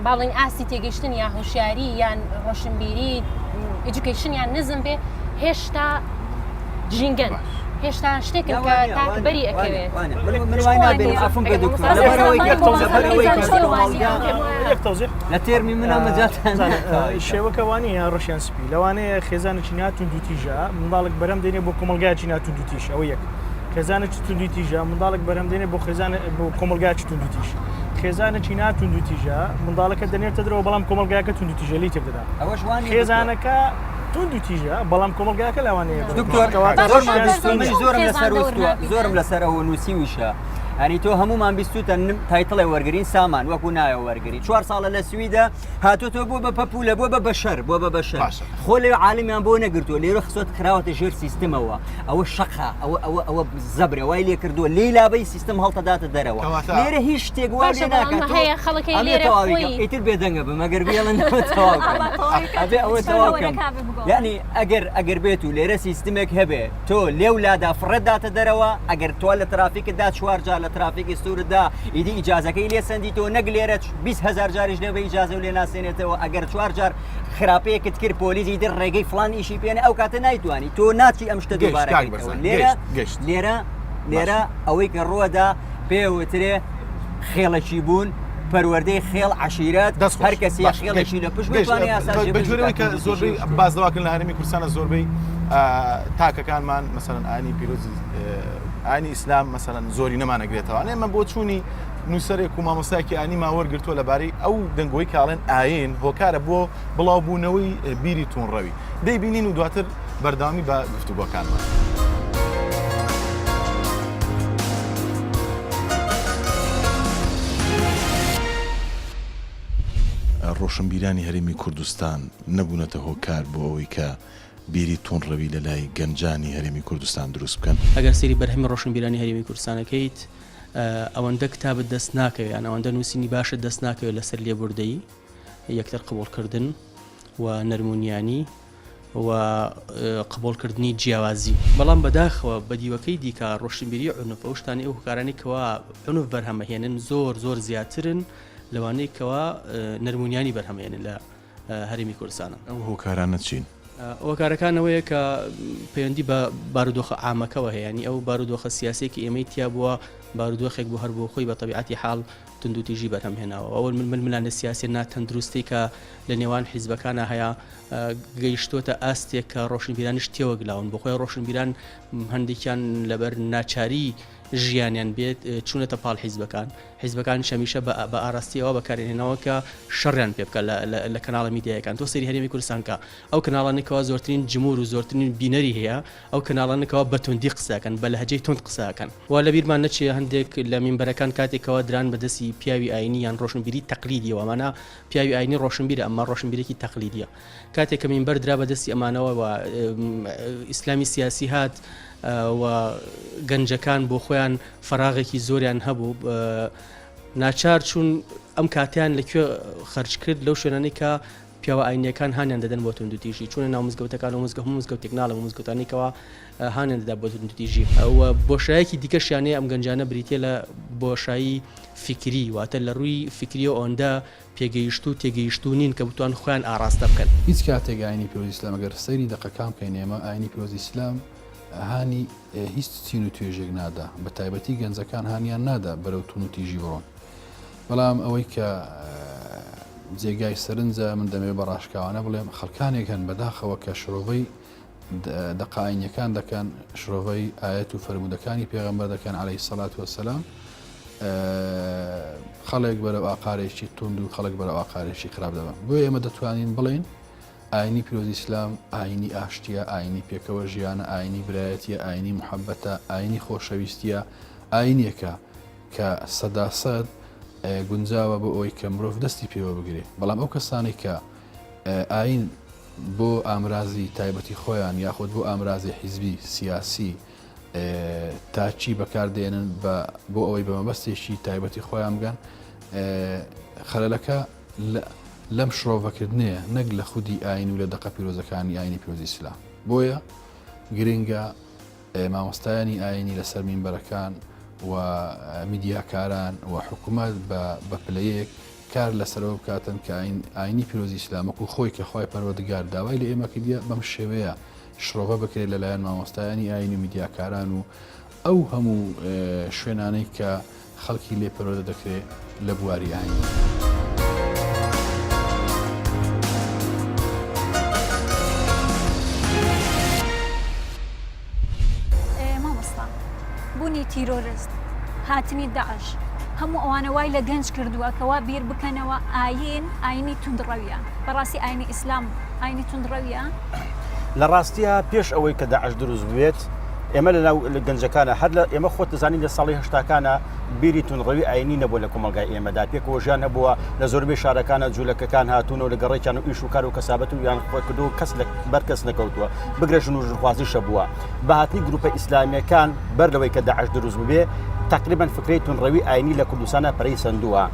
با بڵێین ئاستی تێگەیشتن یا هۆشیاری یان ڕۆشنبیری education یان نزم بێ هێشتا ژینگەن هێشتا شتێکن کە تاک بەری ئەکەوێت لە تێرمی منە مەجاتان شێوەکە وانە ڕەشیان سپی لەوانەیە خێزانێکی ناتوندوتیژە منداڵێک بەرەم دێنێ بۆ کۆمەلگایکی ناتوندوتیش ئەوە یەک خێزانێکی توندوتیژە منداڵێک بەرهەم دێنێ بۆ خێزان بۆ کۆمەڵگایەکی توندوتیژ خێزانێکی ناتوندوتیژە منداڵەکە دەنێرتە دەرەوە بەڵام کۆمەڵگاکە توندوتیژە لێی تێک دەدا ئەوەش وا نییە دکتۆر. خێزانەکە توندوتیژە بەڵام کۆمەڵگاکە لەوانەیە بەرەو دکتۆر کەواتە زۆرمان ڕەشیان بیستووە سپی من نییە. زۆرم خێزان لەسەر دەور وتووە نابینن. زۆرم لەسەر ئەوە نووسیویشە ئەنی تۆ هەمومان بیستوتە نم title ێ وەرگین سامان وەکو نایە وەرگری چوار ساڵە لە سویدە هاتوتەوە بووە بە پەپولە بووە بە بەشەر بووە بە بەشەر باشە. خۆ لێ عالمیان بۆ نەگرتووە لێرە خسۆت خراوەتە ژێر سیستمەوە ئەوە شەقە ئەوە ئەوە ئەوە زەبرە وای لێ کردووە لێی لابەی سیستم هەڵتەداتە دەرەوە کەواتە لێرە هیچ شتێک وا باشە لێ بەڵام ناکات تۆ هەیە خەڵک هەیە ئەمێ لێرە تەواوی خۆی کەم ئیتر بێدەنگە بم ئەگەر بێڵن ئەوە تەواو ئەوە کەم تەواوی کە ئەبێ ئەوە چۆن تەواو کەم وەرەکا بێ بگۆڕێ یعنی ئەگەر ئەگەر بێت و لێرە سیستمێک هەبێ تۆ لێو لادا فڕێت داتە دەرەوە ئەگەر تۆ لە ترافیکتدا چوار جار لە ترافیکی سوورتدا ئیدی ئیجازەکەی لێ سەندی تۆ نەک لێرە 20 هەزار جاریش لێ بە ئیجازە و لێ ناسێنێتەوە ئەگەر چوار جار خراپەیەکت کرد پۆلیس ئیتر ڕێگەی فڵان ئیشی پێنێ ئەو کاتە نایتوانی تۆ ناچی ئەم شتە گەیشت دووبارە کاک کەیتەوە بەرزان لێرە گەیشت گەیشت لێرە باش لێرە ئەوەی کە ڕووەدا پێوترێ خێڵەکی بوون پەروەردەی خێڵ عەشیرەت دەست هەر خۆش کەسێ باش گەیشت خێڵێکی لە پشت گەیشت بتوانێ یاسا بە جێبەجێ جۆرەوەی بکات کە توندوتیژی زۆربەی و شتێ باس لەواکردن لە هەرێمی کوردستانە زۆربەی ئا، تاکەکانمان مەسەلەن ئاینی پیرۆزی ئاینی ئیسلام مەسەلەن زۆری نەمانەگرێتەوە ئێمە بۆچوونی نووسەرێک و مامۆستایەکی ئاینیمان وەرگرتووە لەبارەی ئەو دەنگۆی کاڵێن ئاین هۆکارە بۆ بڵاوبوونەوەی بیری توندڕەوی دەیبینین و دواتر بەردەوامی بە گفتوگۆکانمان. ڕۆشنبیرانی هەرێمی کوردستان نەبوونەتە هۆکار بۆ ئەوەی کە بیری توندڕەوی لە لای گەنجانی هەرێمی کوردستان دروست بکەن. ئەگەر سەیری بەرهەمی ڕۆشنبیرانی هەرێمی کوردستان ئەکەیت ئەوەندە کتابت دەست ناکەوێت یان ئەوەندە نووسینی باشت دەست ناکەوێت لەسەر لێبوردەیی یەکتر قبوڵکردن و نەرمونیانی و قبوڵکردنی جیاوازی. بەڵام بەداخەوە بە دیوەکەی دیکە ڕۆشنبیری عونف ئەو شتانەی ئەو هۆکارانەی کەوا عونف بەرهەمەهێنن زۆر زۆر زیاترن لەوانەی کەوا نەرمونیانی بەرهەمەێنن لە هەرێمی کوردستانە. ئەو هۆکارانە چین؟ هۆکارەکان ئەوەیە کە پەیوەندی بە بارودۆخە عامەکەوە هەیە، یانی ئەو بارودۆخە سیاسیەی کە ئێمەی تیا بووە بارودۆخێک بوو هەر بۆ خۆی بە تەبیعەتی حاڵ توندوتیژی بەرهەم هێناوە. ئەو ململانێ سیاسیە ناتەندروستەی کە لە نێوان حیزبەکانا هەیە گەیشتۆتە ئاستێک کە ڕۆشنبیرانیش تێوەگلاون. بۆ خۆی ڕۆشنبیران هەندێکیان لەبەر ناچاری. ژیانیان بێت چوونەتە پاڵ حیزبەکان، حیزبەکانیش هەمیشە بە ئاراستەی ئەوە بەکاریان هێناوە کە شەڕیان پێ بکە لە کەناڵە میدیایەکان. تۆ سەیری هەرێمی کوردستان کە، ئەو کەناڵانەی کەوا زۆرترین جموور و زۆرترین بینەری هەیە، ئەو کەناڵانە کەوا بە توندی قسە ئەکەن، بە لەهجەی توند قسە ئەکەن. وە لەبیرمان نەچێ هەندێک لە مینبەرەکان کاتێک کەوا دران بە دەستی پیاوی ئایینی یان ڕۆشنبیری تەقلیدیەوە، مانا پیاوی ئایینی ڕۆشنبیرە ئەمما ڕۆشنبیرێکی تەقلیدیە، کاتێک کە مینبەر درا بە دەستی ئەمانەوە و ئیسلامی سیاسی هات و گەنجەکان بۆ خۆیان فەراغێکی زۆریان هەبوو ناچار چوون ئەم کاتیان لە کوێ خەرج کرد لەو شوێنانەی کە پیاوە ئاینیەکان هانیان دەدەن بۆ توندوتیژی چوونە ناو مزگەوتەکان و مزگە هەموو مزگەوتێک ناڵێم و مزگەوتانی کەوا هانیان دەدا بۆ توندوتیژی و بۆشایەکی دیکەشیانەیە ئەم گەنجانە بریتە لە بۆشایی فیکری واتە لە ڕووی فیکریەوە ئەوەندە پێگەیشتوو و تێگەیشتوو نین کە بتوان خۆیان ئاڕاستە بکەن. هیچ کاتێک ئاینی پیرۆزی ئیسلام ئەگەر سەیری دەقەکان بکەین ئێمە ئاینی پیرۆزی ئیسلام هانی هیچ چین و توێژێک نادا بە تایبەتی گەنجەکان هانیان نادا بەرەو تون و تیژی بڕۆن بەڵام ئەوەی کە جێگای سەرنجە من دەمەوێت بە ڕاشکاوانە بڵێم خەڵکانێک هەن بەداخەوە کە شرۆڤەی دەقە ئاینیەکان دەکەن، شرۆڤەی ئایەت و فەرموودەکانی پێغەمبەر دەکەن عەلەیهی سەلات وەسەلام، خەڵێک بەرەو ئاقارێکی توند و خەڵک بەرەو ئاقارێکی خراپ دەبەن. بۆیە ئێمە دەتوانین بڵێین ئاینی پیرۆزی ئیسلام ئاینی ئاشتیە، ئاینی پێکەوە ژیانە، ئاینی برایەتیە، ئاینی محەبەتە، ئاینی خۆشەویستیە، ئاینێکە کە سەداسەد گونجاوە بۆ ئەوەی کە مرۆڤ دەستی پێوە بگرێ. بەڵام ئەو کەسانەی کە ئاین بۆ ئامرازی تایبەتی خۆیان یاخود بۆ ئامرازی حیزبی سیاسی تاکی بەکاردێنن بە بۆ ئەوەی بە مەبەستێکی تایبەتی خۆیان بگەن خەلەلەکە لەم شرۆڤەکردنەیە نەک لە خودی ئاین و لە دەقە پیرۆزەکانی ئاینی پیرۆزی ئیسلام بۆیە گرنگە مامۆستایانی ئاینی لەسەر مینبەرەکان و میدیاکاران و حکوومەت بە پلەیەک کار لەسەرەوە بکاتن کە ئاینی پیرۆزی ئیسلام وەکو خۆی کە خوای پەروەردگار داوای لە ئێمە کردیە بەم شێوەیە شرۆڤە بکرێت لەلایەن مامۆستایانی ئاینی و میدیاکاران و ئەو هەموو شوێنانەی کە خەڵکی لێ پەروەردە دەکرێت لە بواری ئاینی. مامۆستا بوونی تیرۆرست هاتنی داعش هەموو ئەوانە وای لە گەنج کردووە کەوا بیر بکەنەوە ئاین ئاینی توندڕەویە بەڕاستی ئاینی ئیسلام ئاینی توندڕەویە؟ لە ڕاستیە پێش ئەوەی کە داعش دروست بێت ئێمە لە ناو گەنجەکانە هەر لە ئێمە خۆت دەزانین لە ساڵی هەشتاکانە بیری توندڕەوی ئاینی نەبووە لە کۆمەڵگای ئێمەدا پێکەوە ژیان هەبووە لە زۆربەی شارەکانە جوولەکەکان هاتوون و لە گەڕێکیان و ئیش و کار و کەسابەت و یان خۆی کردو کەس لە بەر کەس نەکەوتووە بگرە ژن و ژنخوازیش هەبووە بە هاتنی گروپە ئیسلامیەکان بەر لەوەی کە داعش دروست ببێ تقریبا فکرەی توندڕەوی ئاینی لە کوردستانە پەرەی سەندووە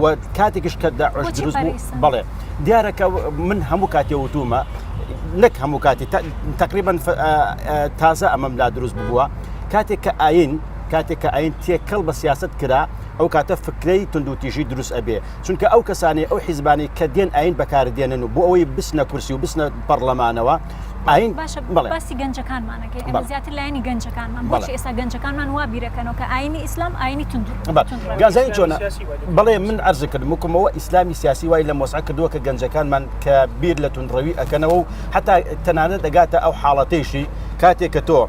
و کاتێکیش کە داعش دروست بوو بەڵێ دیارە کە من هەموو کاتێ وتومە نەک هەموو کاتی تقریبا تازە ئەمەم لا دروست بووە کاتێک کە ئاین کاتێک کە ئاین تێکەڵ بە سیاست کرا ئەو کاتە فکرەی توندوتیژی دروست ئەبێ چونکە ئەو کەسانەی ئەو حیزبانەی کە دێن ئاین بەکاردێنن و بۆ ئەوەی بچنە کورسی و بچنە پەڕلەمانەوە ئاین باشە باسی گەنجەکانمانەکەی ئێمە زیاتر لایەنی گەنجەکانمان بۆچی ئێستا گەنجەکانمان وا بیرەکەنەوە کە ئاینی ئیسلام ئاینی توند گازانی چۆنە بەڵێ من عەرز کردم وکمەوە ئیسلامی سیاسی وای لە مۆسعە کردووە کە گەنجەکانمان کە بیر لە توندڕەوی ئەکەنەوە و حتا تەنانەت دەگاتە ئەو حاڵەتەیشی کاتێک کە تۆ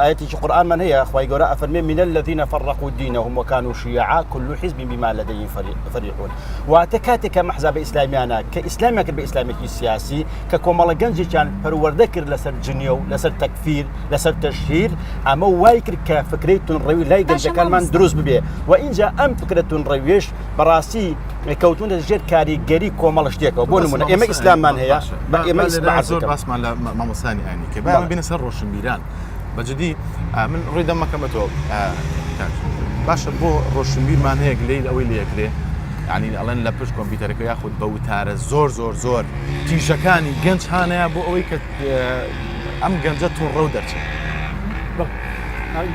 ئاەتێکی قورآنمان هەیە خوای گەورە ئەفەرمێ من الذين فرقوا دينهم وكانوا شيعا كل حزب بما لديهم فرحون واتە کاتێک کە مەحزابە ئیسلامیانە کە ئیسلامیان کرد بە ئیسلامێکی سیاسی کە کۆمەڵە گەنجێکیان پەروەردە کرد لەسەر جنێو لەسەر تەکفیر لەسەر تەشهیر ئەمە وای کرد کە فکرەی تونڕەوی لای گەنجەکانمان دروست ببێ و ئینجا ئەم فکرە تونڕەویش بەڕاستی کەوتونە ژێر کاریگەری کۆمەڵە شتێکەوە بۆ نمونە ئێمە ئیسلاممان هەیە بە ئێمە زۆر باسمان لە مامۆستانی ئاینی کرد با بینە سەر ڕۆشنبیران بەجدی من ڕووی دەمەکەمە تۆ باشە بۆ ڕۆشنبیرمان هەیە گلەی ئەوەی لەکرێ ینی ئەڵێن لە پشت کۆمپیوتەرەکە یاخود بە وتارە زۆر زۆر زۆر تیژەکانی گەنج هاانەیە بۆ ئەوەی کە ئەم گەنجە تووڕە و دەرچێت.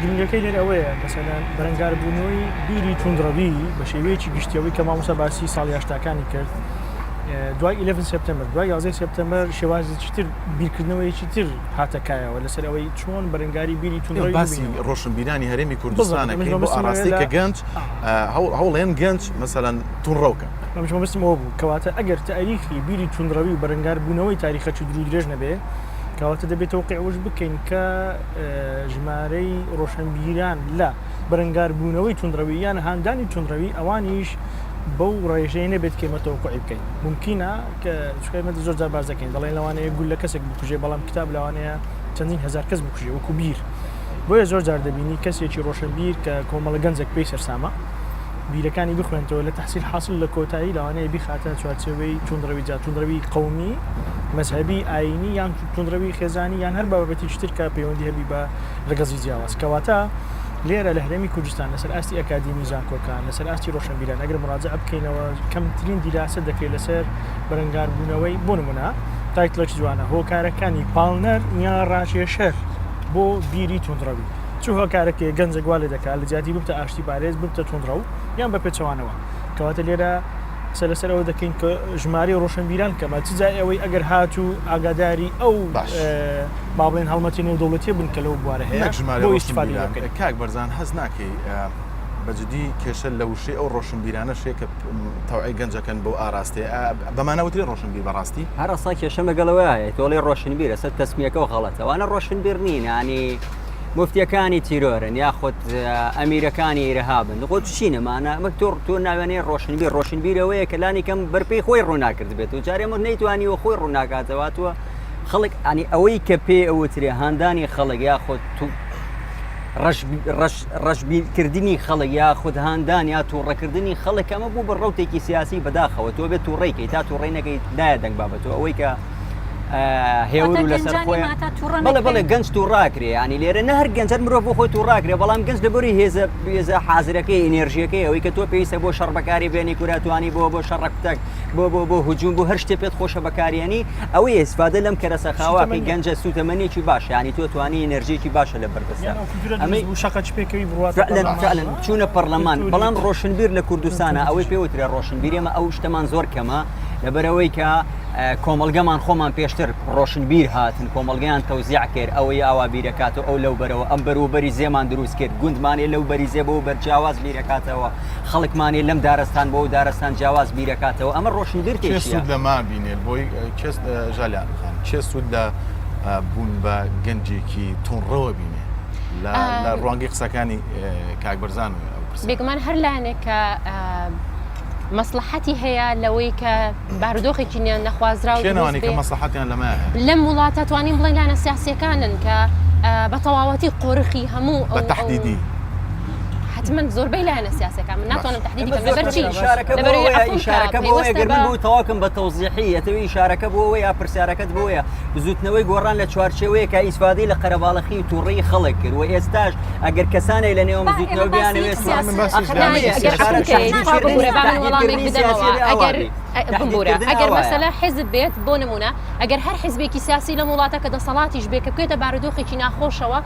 گرنگەکەی لێرە ئەوەیە مەسەلەن بەرەنگاربوونەوەی بیری توندڕەوی بە شێوەیەکی گشتیەوەی کە مامۆستا باسی ساڵی هەشتاکانی کرد دوای 11 سپتەمبەر دوای 11 سپتەمبەر شێوازێکی تر بیرکردنەوەیەکی تر هاتە کایەوە لەسەر ئەوەی چۆن بەرەنگاری بیری توندڕەوی باسی ڕۆشنبیرانی هەرێمی کوردستانەکەی بۆ ئاراستەی کە گەنج هەوڵێن گەنج مەسەلەن توندڕەوکە منیش مەبەستم ئەوە بوو کەواتە ئەگەر تاریخی بیری توندڕەوی و بەرەنگاربوونەوەی تاریخەکی دوور و درێژ نەبێ. کەواتە دەبێت تەوقع وش بکەین کە ژمارەی ڕۆشنبیران لە بەرەنگاربوونەوەی توندڕەوی یان هاندانی توندڕەوی ئەوانیش بەو ڕێژەیە نەبێت کە ئێمە تەوقعی بکەین. مومکینە کە چونکە ئێمە زۆر جار باس دەکەین دەڵێن لەوانەیە گوللە کەسێک بکوژێ بەڵام کتاب لەوانەیە چەندین هەزار کەس بکوژێ وەکو بیر. بۆیە زۆر جار دەبینی کەسێکی ڕۆشنبیر کە کۆمەڵە گەنجێک پێی سەرسامە بیرەکانی بخوێنتەوە لە تحصیل حاصل لە کۆتایی لەوانەیە بیخاتە چوارچێوەی توندڕەوی جا توندڕەوی قەومی، مەزهەبی، ئایینی یان توندڕەوی خێزانی یان هەر بابەتێکی تر کە پەیوەندی هەبی بە ڕەگەزی جیاواز. کەواتە لێرە لە هەرێمی کوردستان لەسەر ئاستی ئەکادیمی زانکۆکان، لەسەر ئاستی ڕۆشنبیران ئەگەر مڕاجەعە بکەینەوە کەمترین دیراسە دەکرێت لەسەر بەرەنگاربوونەوەی بۆ نمونە title ێکی جوانە هۆکارەکانی پاڵنەر یان ڕاکێشەر بۆ بیری توندڕەوی چ هۆکارێک هەیە گەنجێک وا لێ دەکات لە جیاتی ببتە ئاشتی پارێز ببتە توندڕەو یان بە پێچەوانەوە کەواتە لێرە قسە لەسەر ئەوە دەکەین کە ژمارەی ڕۆشنبیران کەمە چ جای ئەوەی ئەگەر هاتوو ئاگاداری ئەو باش. با بڵێن هەڵمەتی نێودەوڵەتیە بن کە لەو بوارە هەیە نەک ژمارەی بۆ ئیستیفادەی لێ ڕۆشنبیران بکەین. کاک بەرزان هەست ناکەی بە جدی کێشە لە وشەی ئەو ڕۆشنبیرانەش هەیە کە تەوعەی گەنجەکەن بەو ئاراستەیە ئا بەمانە وترێ ڕۆشنبیر بەڕاستی؟ هەر ئەسڵا کێشەم لەگەڵ ئەوەیا هەیە تۆ ئەڵێی ڕۆشنبیر ئەسەر تەسمیەکەو غەڵەتە ئەوانە ڕۆشنبیر نین یانی موفتیەکانی تیرۆرن یاخود ئەمیرەکانی ئیرهابن خۆ چین ئەمانە ئەمە تۆ تۆ ناوێنەی ڕۆشنبیر ڕۆشنبیر ئەوەیە کە لانی کەم بەرپێی خۆی ڕووناکردبێت و جارێ مە نەیتوانیوە خۆی ڕووناکاتەوە تۆ خەڵک ئەنی ئەوەی کە پێ ئەوترێ هاندانی خەڵک یاخود تو ڕەشبیرکردنی خەڵک یاخود هاندان یا تووڕەکردنی خەڵک ئەمە بوو بە ڕوتێکی سیاسی بەداخەوە تۆ بێت تووڕێکەی تا تووڕی نەکەیت نایە دەنگ بابەت تۆ ئەوەی کە هێور و لەسەر خۆیان بەڵێ بەڵێ گەنج تووڕاکرێ ینی لێرە نە هەر گەنجەر مرۆڤ بۆ خۆی تووڕاکرێ بەڵام گەنج لەبەری هێزە هێزە حازرەکەی ئینێرژیەکەی ئەوەی کە تۆ پێویستە بۆ شەڕ بەکاری بێنی کوراتوانی بۆ بۆ شەڕە کوتەک بۆ بۆ بۆ هجوم بۆ هەر شتێ پێت خۆشە بەکاریێنی ئەوەی ئیسفادە لەم کەرەسە خاواکەی گەنجە سوتەمەنیەکی باشە ینی تۆ توانی ئینێرژیەکی باشە لە بەردەستە ئەمەی شەقە چ پێکەوی بڕوات فعلا فعلا چوونە پەرلەمان بەڵام ڕۆشنبیر لە کوردستانە ئەوەی پێوترێ ڕۆشنبیر ئێمە ئەو شتەمان زۆر کەمە لەبەرەوەی کە کۆمەڵگەمان خۆمان پێشتر ڕۆشنبیر هاتن کۆمەڵگەیان تەوزیع کرد ئەوەی ئاوا بیرەکاتەوە ئەو لەو بەرەوە ئەم بەروبەری زێمان دروست کرد گوندمانێ لەو بەری زێ بۆ بەرجیاواز بیرەکاتەوە خەڵکمانێ لەم دارستان بۆ دارستان جیاواز بیرەکاتەوە ئەمە ڕۆشنبیر کێ سوود لەما بینێت بۆی کێ ژالیان خان کێ سوود لە بوون بە گەنجێکی توندڕەوە بینێ لە ڕوانگەی قسەکانی کاک بەرزان بێگومان هەر لایەنێک کە مەسڵەحەتی هەیە لەوەی کە بارودۆخێکی نەخوازراو کێن ئەوانەی کە مەسڵەحەتیان لەمە هەیە؟ لەم وڵاتە توانین بڵێین لایەنە سیاسییەکانن کە بە تەواوەتی قۆرخی هەموو بە تەحدیدی حتمما زۆربەی لایەنە سیاسەکان من ناتوانم تحدیدی بکەم لەبەر چی ئیشارەکە بۆ ئەگەر من بۆ تەواوکەم بە تەوزیحی ئەتەوێ ئیشارەکە بۆ ئەوەیە پرسیارەکەت بۆیە بزوتنەوەی گۆڕان لە چوارچێوەیەکە ئیسفادەی لە قەرەباڵخی و تووڕەیی خەڵک کرد و ئێستاش ئەگەر کەسانێک لە نێو بزوتنەوە بیانەوێت ئەگەر مەسەلە حزب بێت بۆ نمونە ئەگەر هەر حزبێکی سیاسی لەم وڵاتە کە دەسەڵاتیش بێت کە بکەوێتە بارودۆخێکی ناخۆشەوە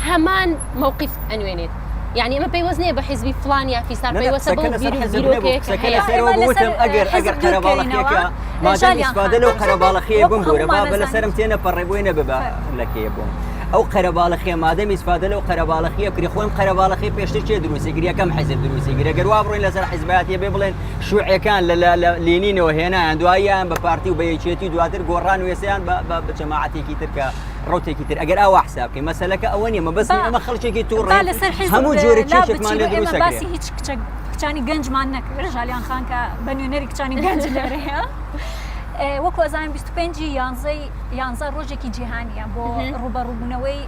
هەمان مەوقیف ئەنوێنێت یعنی ئەمە پەیوەست نییە بە حزبی فلان یا فیسار پەیوەستە بەو بیر و بیرۆکەیە کە هەیە. وتم ئەگەر ئەگەر قەرەباڵخیەکە مادام ئیسفادە لەو قەرەباڵخیە بمبورە با بە لەسەرم تێنەپەڕێ بۆی نەببە لەکەیە بۆم. ئەو قەرەباڵخیە مادەم ئیسفادە لەو قەرەباڵخیە بکرێ خۆم قەرەباڵخی پێشتر کێ دروستی کرد یەکەم حیزب دروستی کرد گەر وا بڕۆین لەسەر حیزبایەتیە بێ بڵێن شوعەکان لە لە لینینەوە هێنایان دواییان بە پارتی و بە یەکێتی و دواتر گۆڕان و ئێسەیان بە جەماعەتێکی تر کە ڕوتێکی تر ئەگەر ئاوا حساب بکەین مەسەلەکە ئەوە نییە مەبەست ئەمە خەڵکێکی تووڕە لەسەر حیزب هەموو جۆرە لا کێشێکمان لێ بچین و ئێمە دروست باسی ئەکرێ هیچ کچە کچانی گەنجمان نەکرد ژالیان خان کە بە نوێنەری کچانی گەنج لێرەیە وەکو ئەزانین 25 یانزەی یانزە ڕۆژێکی جیهانیە بۆ ڕوبەڕوبوونەوەی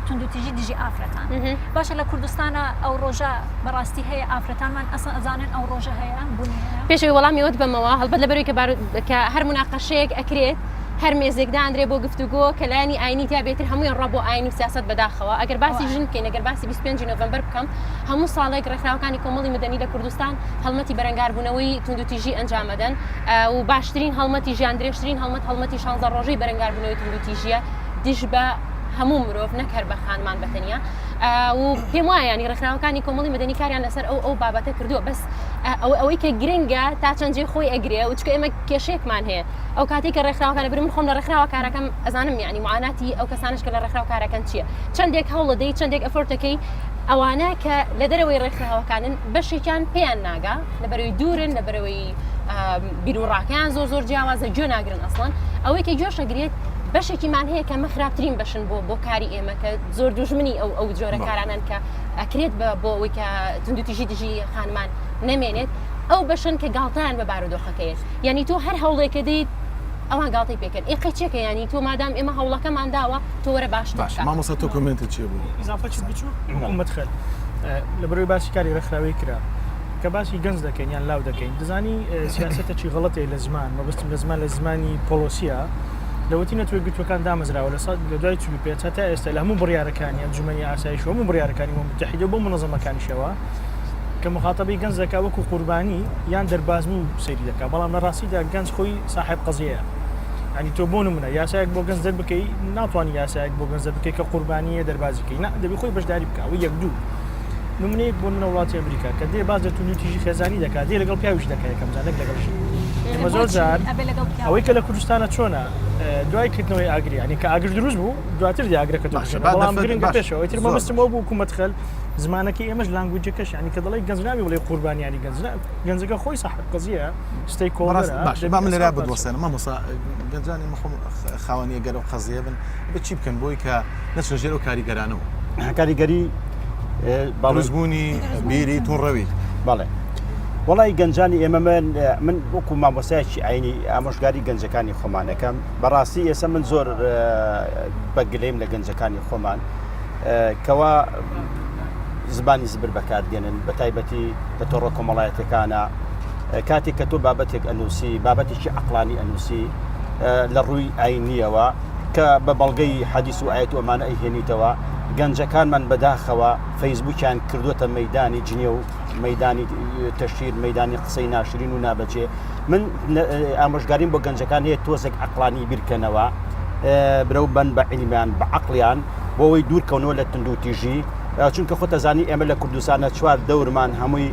توندوتیژی دژی ئافرەتان باشە لە کوردستانە ئەو ڕۆژە بەڕاستی هەیە ئافرەتانمان ئەسڵ ئەزانن ئەو ڕۆژە هەیە بوونی هەیە پێشەوەی وەڵامی ئەوت بەمەوە هەڵبەت لەبەرەوەی کە بارو کە هەر مناقەشەیەک ئەکرێت هەر مێزێک دانرێ بۆ گفتوگۆ کە لایەنی ئاینی تیا بێتر هەموویان ڕا بۆ ئاین و سیاسەت بەداخەوە ئەگەر باسی ژن بکەین ئەگەر باسی 25 نۆڤەمبەر بکەم هەموو ساڵێک ڕێکخراوەکانی کۆمەڵی مەدەنی لە کوردستان هەڵمەتی بەرەنگاربوونەوەی توندوتیژی ئەنجامەدەن و باشترین هەڵمەتی ژیان درێژترین هەڵمەت هەڵمەتی شانزە ڕۆژەی بەرەنگاربوونەوەی توندوتیژیە دژ بە هەموو مرۆڤ نەک هەر بە خانمان بە تەنیا و پێم وایە ینی ڕێکخراوەکانی کۆمەڵی مەدەنی کاریان لەسەر ئەو ئەو بابەتە کردووە بەس ئەوەی کە گرنگە تا چەند جێی خۆی ئەگرێ و چکە ئێمە کێشەیەکمان هەیە ئەو کاتێک کە ڕێکخراوەکان بر من خۆم لە ڕێکخراوە کارەکەم ئەزانم یعنی معاناتی ئەو کەسانش کە لە ڕێکخراو کارەکەن چییە چەندێک هەوڵەدەی چەندێک effort ەکەی ئەوانە کە لە دەرەوەی ڕێکخراوەکانن بەشێکیان پێیان ناگا لەبەرەوەی دوورن لەبەرەوەی بیروڕاکەیان زۆر زۆر جیاوازە گوێ ناگرن ئەسڵەن ئەوەی کە گوێش ئەگرێت. بەشێکیمان هەیە کە ئەمە خراپترین بەشن بۆ بۆ کاری ئێمە کە زۆر دوژمنی ئەو ئەو جۆرە کارانەن کە ئەکرێت بە بۆ ئەوەی کە توندوتیژی دژی خانمان نەمێنێت ئەو بەشن کە گاڵتەیان بە بارودۆخەکەیە یعنی تۆ هەر هەوڵێکە دەیت ئەوان گاڵتەی پێکەن ئێ قەیچێکە یعنی تۆ مادام ئێمە هەوڵەکەمان داوە تۆ وەرە باشتر باش بکە. مامۆستا تۆ comment ت چیە بۆ ئیزافەکی بچووک وەکو مەدخەل لە بەرەوەی باسی کاری ڕێکخراوەی کرا کە باسی گەنج دەکەین یان لاو دەکەین دەزانی سیاسەتەکی غەڵەتێ لە زمان مەبەستم لە زمان لە زمانی پۆڵۆسیە لەوەتی نەتەوە یەکگرتووەکان دامەزراوە لە ساڵ لە دوای 45 هەتا ئێستا لە هەموو بڕیارەکانی ئەنجومەنی ئاسایش و هەموو بڕیارەکانی ئومەم متحیدە و بۆ مونەزەمەکانیشەوە کە مخاتەبەی گەنج دەکا وەکو قوربانی یان دەربازبوو سەیری دەکا بەڵام لە ڕاستیدا گەنج خۆی ساحێب قەزیەیە یعنی تۆ بۆ نمونە یاسایەک بۆ گەنج دەربکەی ناتوانانی یاسایەک بۆ گەنج دەربکەی کە قوربانیە دەربازی کەی نا دەبی خۆی بەشداری بکە ئەوە یەک دوو نمونەیەک بۆ منە وڵاتی ئەمریکا کە دێ باس لە توندوتیژی خێزانی دەکات دێ لەگەڵ پیاویش دەکا یەکەم جار نەک لەگەڵ ژن ئێمە زۆر جار ئەوەی کە لە کوردستانە چۆنە دوای کردنەوەی ئاگری ینی کە ئاگر دروست بوو دواتر دی ئاگرەکە بەڵام گرنگە پێشەوە ئیتر مەبەستم ئەو بوو مەدخەل زمانەکەی ئێمەش language ەکەش ینی کە دەڵێ گەنج نابێ بڵێ قوربانیانی گەنج گەنجەکە خۆی ساحب قەزیە stakeholder ە باش با من لێرە بدوەستێنم مامۆستا گەنجانی مەخۆم خاوەنی گەر و قەزیە بن بە چی بکەن بۆی کە نەچنە ژێر ئەو کاریگەرانەوە کاریگەری دروستبوونی بیری توندڕەوی بەڵێ وەڵی گەنجانی ئێمە من من وەکو مامۆسایەکی ئاینی ئامۆژگاری گەنجەکانی خۆمانەکەم بەڕاستی ئێستا من زۆر بەگلیم لە گەنجەکانی خۆمان کەوا زمانی زبر بەکاردێنن بە تایبەتی لە تۆڕە کۆمەڵایەتەکانە کاتێک کە تۆ بابەتێک ئەنووسی بابەتێکی عقلانی ئەنووسی لە ڕووی ئاینیەوە کە بە بەڵگەی حەدیس و ئایەت و ئەمانە ئەیهێنیتەوە، گەنجەکانمان بەداخەوە فەیسبووکیان کردووەتە مەیدانی جنێو، مەیدانی تەشهیر، مەیدانی قسەی ناشرین و نابەجێ. من ئامۆژگاریم بۆ گەنجەکان هەیە تۆزێک عەقڵانی بیرکەنەوە، برەو بەن بە عیلمیان، بە عەقڵیان، بۆ ئەوەی دوور کەونەوە لە توندوتیژی، چونکە خۆت ئەزانی ئێمە لە کوردستانە چوار دەورمان هەمووی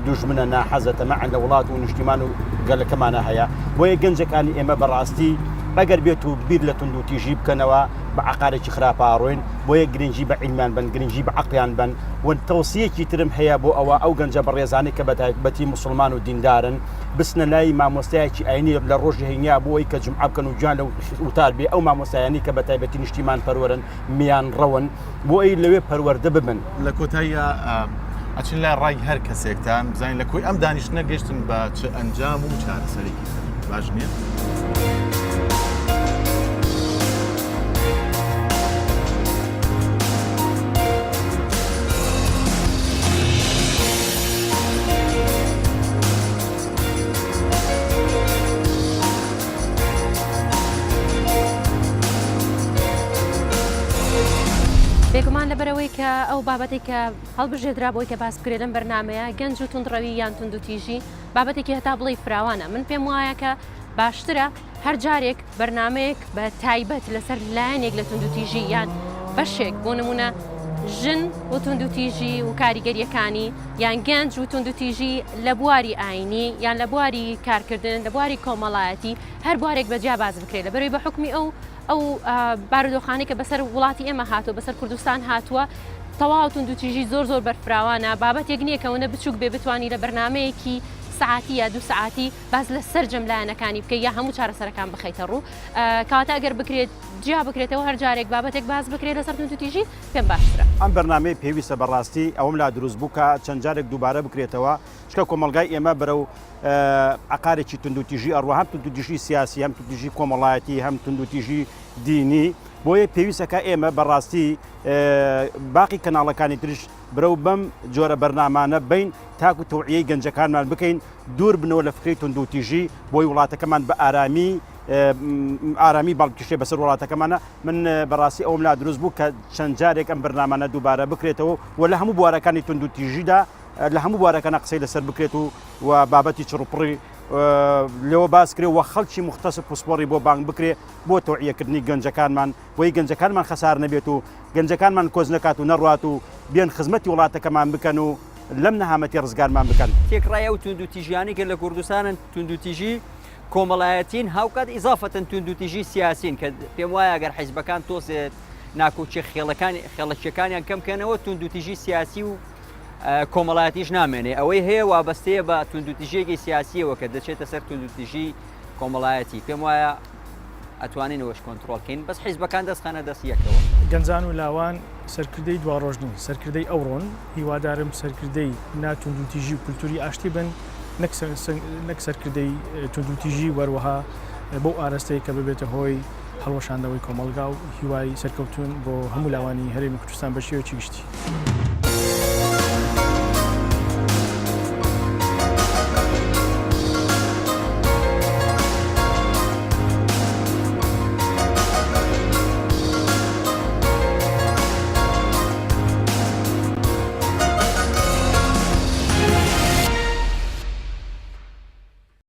دوژمنە ناحەزە تەماعیان لە وڵات و نیشتیمان و گەلەکەمانە هەیە، بۆیە گەنجەکانی ئێمە بەڕاستی ئەگەر بێت و بیر لە توندوتیژی بکەنەوە بە عەقارێکی خراپا ئەڕۆین، بۆیە گرنگی بە عیلمیان بەن، گرنگی بە عەقڵیان بەن و تەوسیەکی ترم هەیە بۆ ئەوە ئەو گەنجە بەڕێزانەی کە بەتایبەتی موسڵمان و دیندارن بچنە لای مامۆستایەکی ئاینی لە ڕۆژی هەینیا بۆ ئەوەی کە جومعە بکەن و گوێیان لە وتار بێ ئەو مامۆستایانەی کە بەتایبەتی نیشتیمان پەروەرن میانڕەون بۆ ئەوەی لەوێ پەروەردە ببن. لە کۆتاییا ئەچین لای ڕای هەر کەسێکتان بزانین لە کۆی ئەم دانیشتنە گەشتن بە چ ئەنجام و چارەسەرێکی تر باش نییە؟ بێگومان لەبەرئەوەی کە ئەو بابەتێک کە هەڵبژێردرا بۆی کە باس بکرێت لەم بەرنمەیە گەنج و توندڕەوی یان توندوتیژی بابەتێکی هەتا بڵێی فراوانە من پێم وایە کە باشترە هەر جارێک بەرنمەیەک بە تایبەت لەسەر لایەنێک لە توندوتیژی یان بەشێک بۆ نمونە ژن و توندوتیژی و کاریگەریەکانی یان گەنج و توندوتیژی لە بواری ئاینی یان لە بواری کارکردن لە بواری کۆمەڵایەتی هەر بوارێک بە جیا باس بکرێت لەبەرەوەی بە حکومی ئەو ئەو بارودۆخانەی کە بەسەر وڵاتی ئێمە هاتووە بەسەر کوردستان هاتووە تەواو توندوتیژی زۆر زۆر بەرفراوانە بابەتێک نییە کەەوەنە بچووک بێ بتوانی لە بەرنمەیەکی سعاتی یا دو سعاتی باس لە سەرجەم لایەنەکانی بکەی یا هەموو چارەسەرەکان بخەیتە ڕوو کەواتە ئەگەر بکرێت جیا بکرێتەوە هەر جارێک بابەتێک باس بکرێت لەسەر توندوتیژی پێم باشترە. ئەم بەرنامەیە پێویستە بەڕاستی ئەوەم لا دروست بوو کە چەند جارێک دووبارە بکرێتەوە چونکە کۆمەڵگای ئێمە بەرەو عەقارێکی توندوتیژی ئەڕوا هەم توندوتیژی سیاسی هەم توندوتیژی کۆمەڵایەتی هەم توندوتیژی دینی بۆیە پێویستە کە ئێمە بەڕاستی باقی کەناڵەکانی تریش برەو بەم جۆرە بەرنامانە بین تاکو تەوعیەی گەنجەکانمان بکەین دوور بنەوە لە فکرەی توندوتیژی بۆی وڵاتەکەمان بە ئارامی ئارامی باڵ بکێشێ بەسەر وڵاتەکەمانە من بەڕاستی ئەوم لا دروست بوو کە چەند جارێک ئەم بەرنامانە دووبارە بکرێتەوە و لە هەموو بوارەکانی توندوتیژیدا لە هەموو بوارەکانە قسەی لەسەر بکرێت و و بابەتی چڕوپڕی لەوە باس کرێ و خەڵکی مختص پسپۆڕی بۆ بانگ بکرێ بۆ تەوعیەکردنی گەنجەکانمان بۆی گەنجەکانمان خەسار نەبێت و گەنجەکانمان کۆچ نەکات و نەڕوات و بێن خزمەتی وڵاتەکەمان بکەن و لەم نەهامەتی ڕزگارمان بکەن. تێکڕای ئەو توندوتیژیانەی کە لە کوردستانن توندوتیژی کۆمەڵایەتین هاوکات ئیزافەتەن توندوتیژی سیاسین کە پێم وایە ئەگەر حیزبەکان تۆزێ ناکۆکیە خێڵەکانی خێڵەکیەکانیان کەم کەنەوە توندوتیژی سیاسی و کۆمەڵایەتیش نامێنێ ئەوەی هەیە وابەستەیە بە توندوتیژیەکی سیاسیەوە کە دەچێتە سەر توندوتیژی کۆمەڵایەتی پێم وایە. ئەتوانین ئەوەش کۆنترۆڵ کەین بەس حیزبەکان دەست خەنە دەست یەکەوە. گەنجان و لاوان سەرکردەی دواڕۆژ نین، سەرکردەی ئەوڕۆن، هیوادارم سەرکردەی نا توندوتیژی و کولتوری ئاشتی بن نەک سەرکردەی توندوتیژی و هەروەها بەو ئارەستەی کە ببێتە هۆی هەڵوەشاندنەوەی کۆمەڵگا و هیوای سەرکەوتوون بۆ هەموو لاوانی هەرێمی کوردستان بە شێوەیەکی گشتی.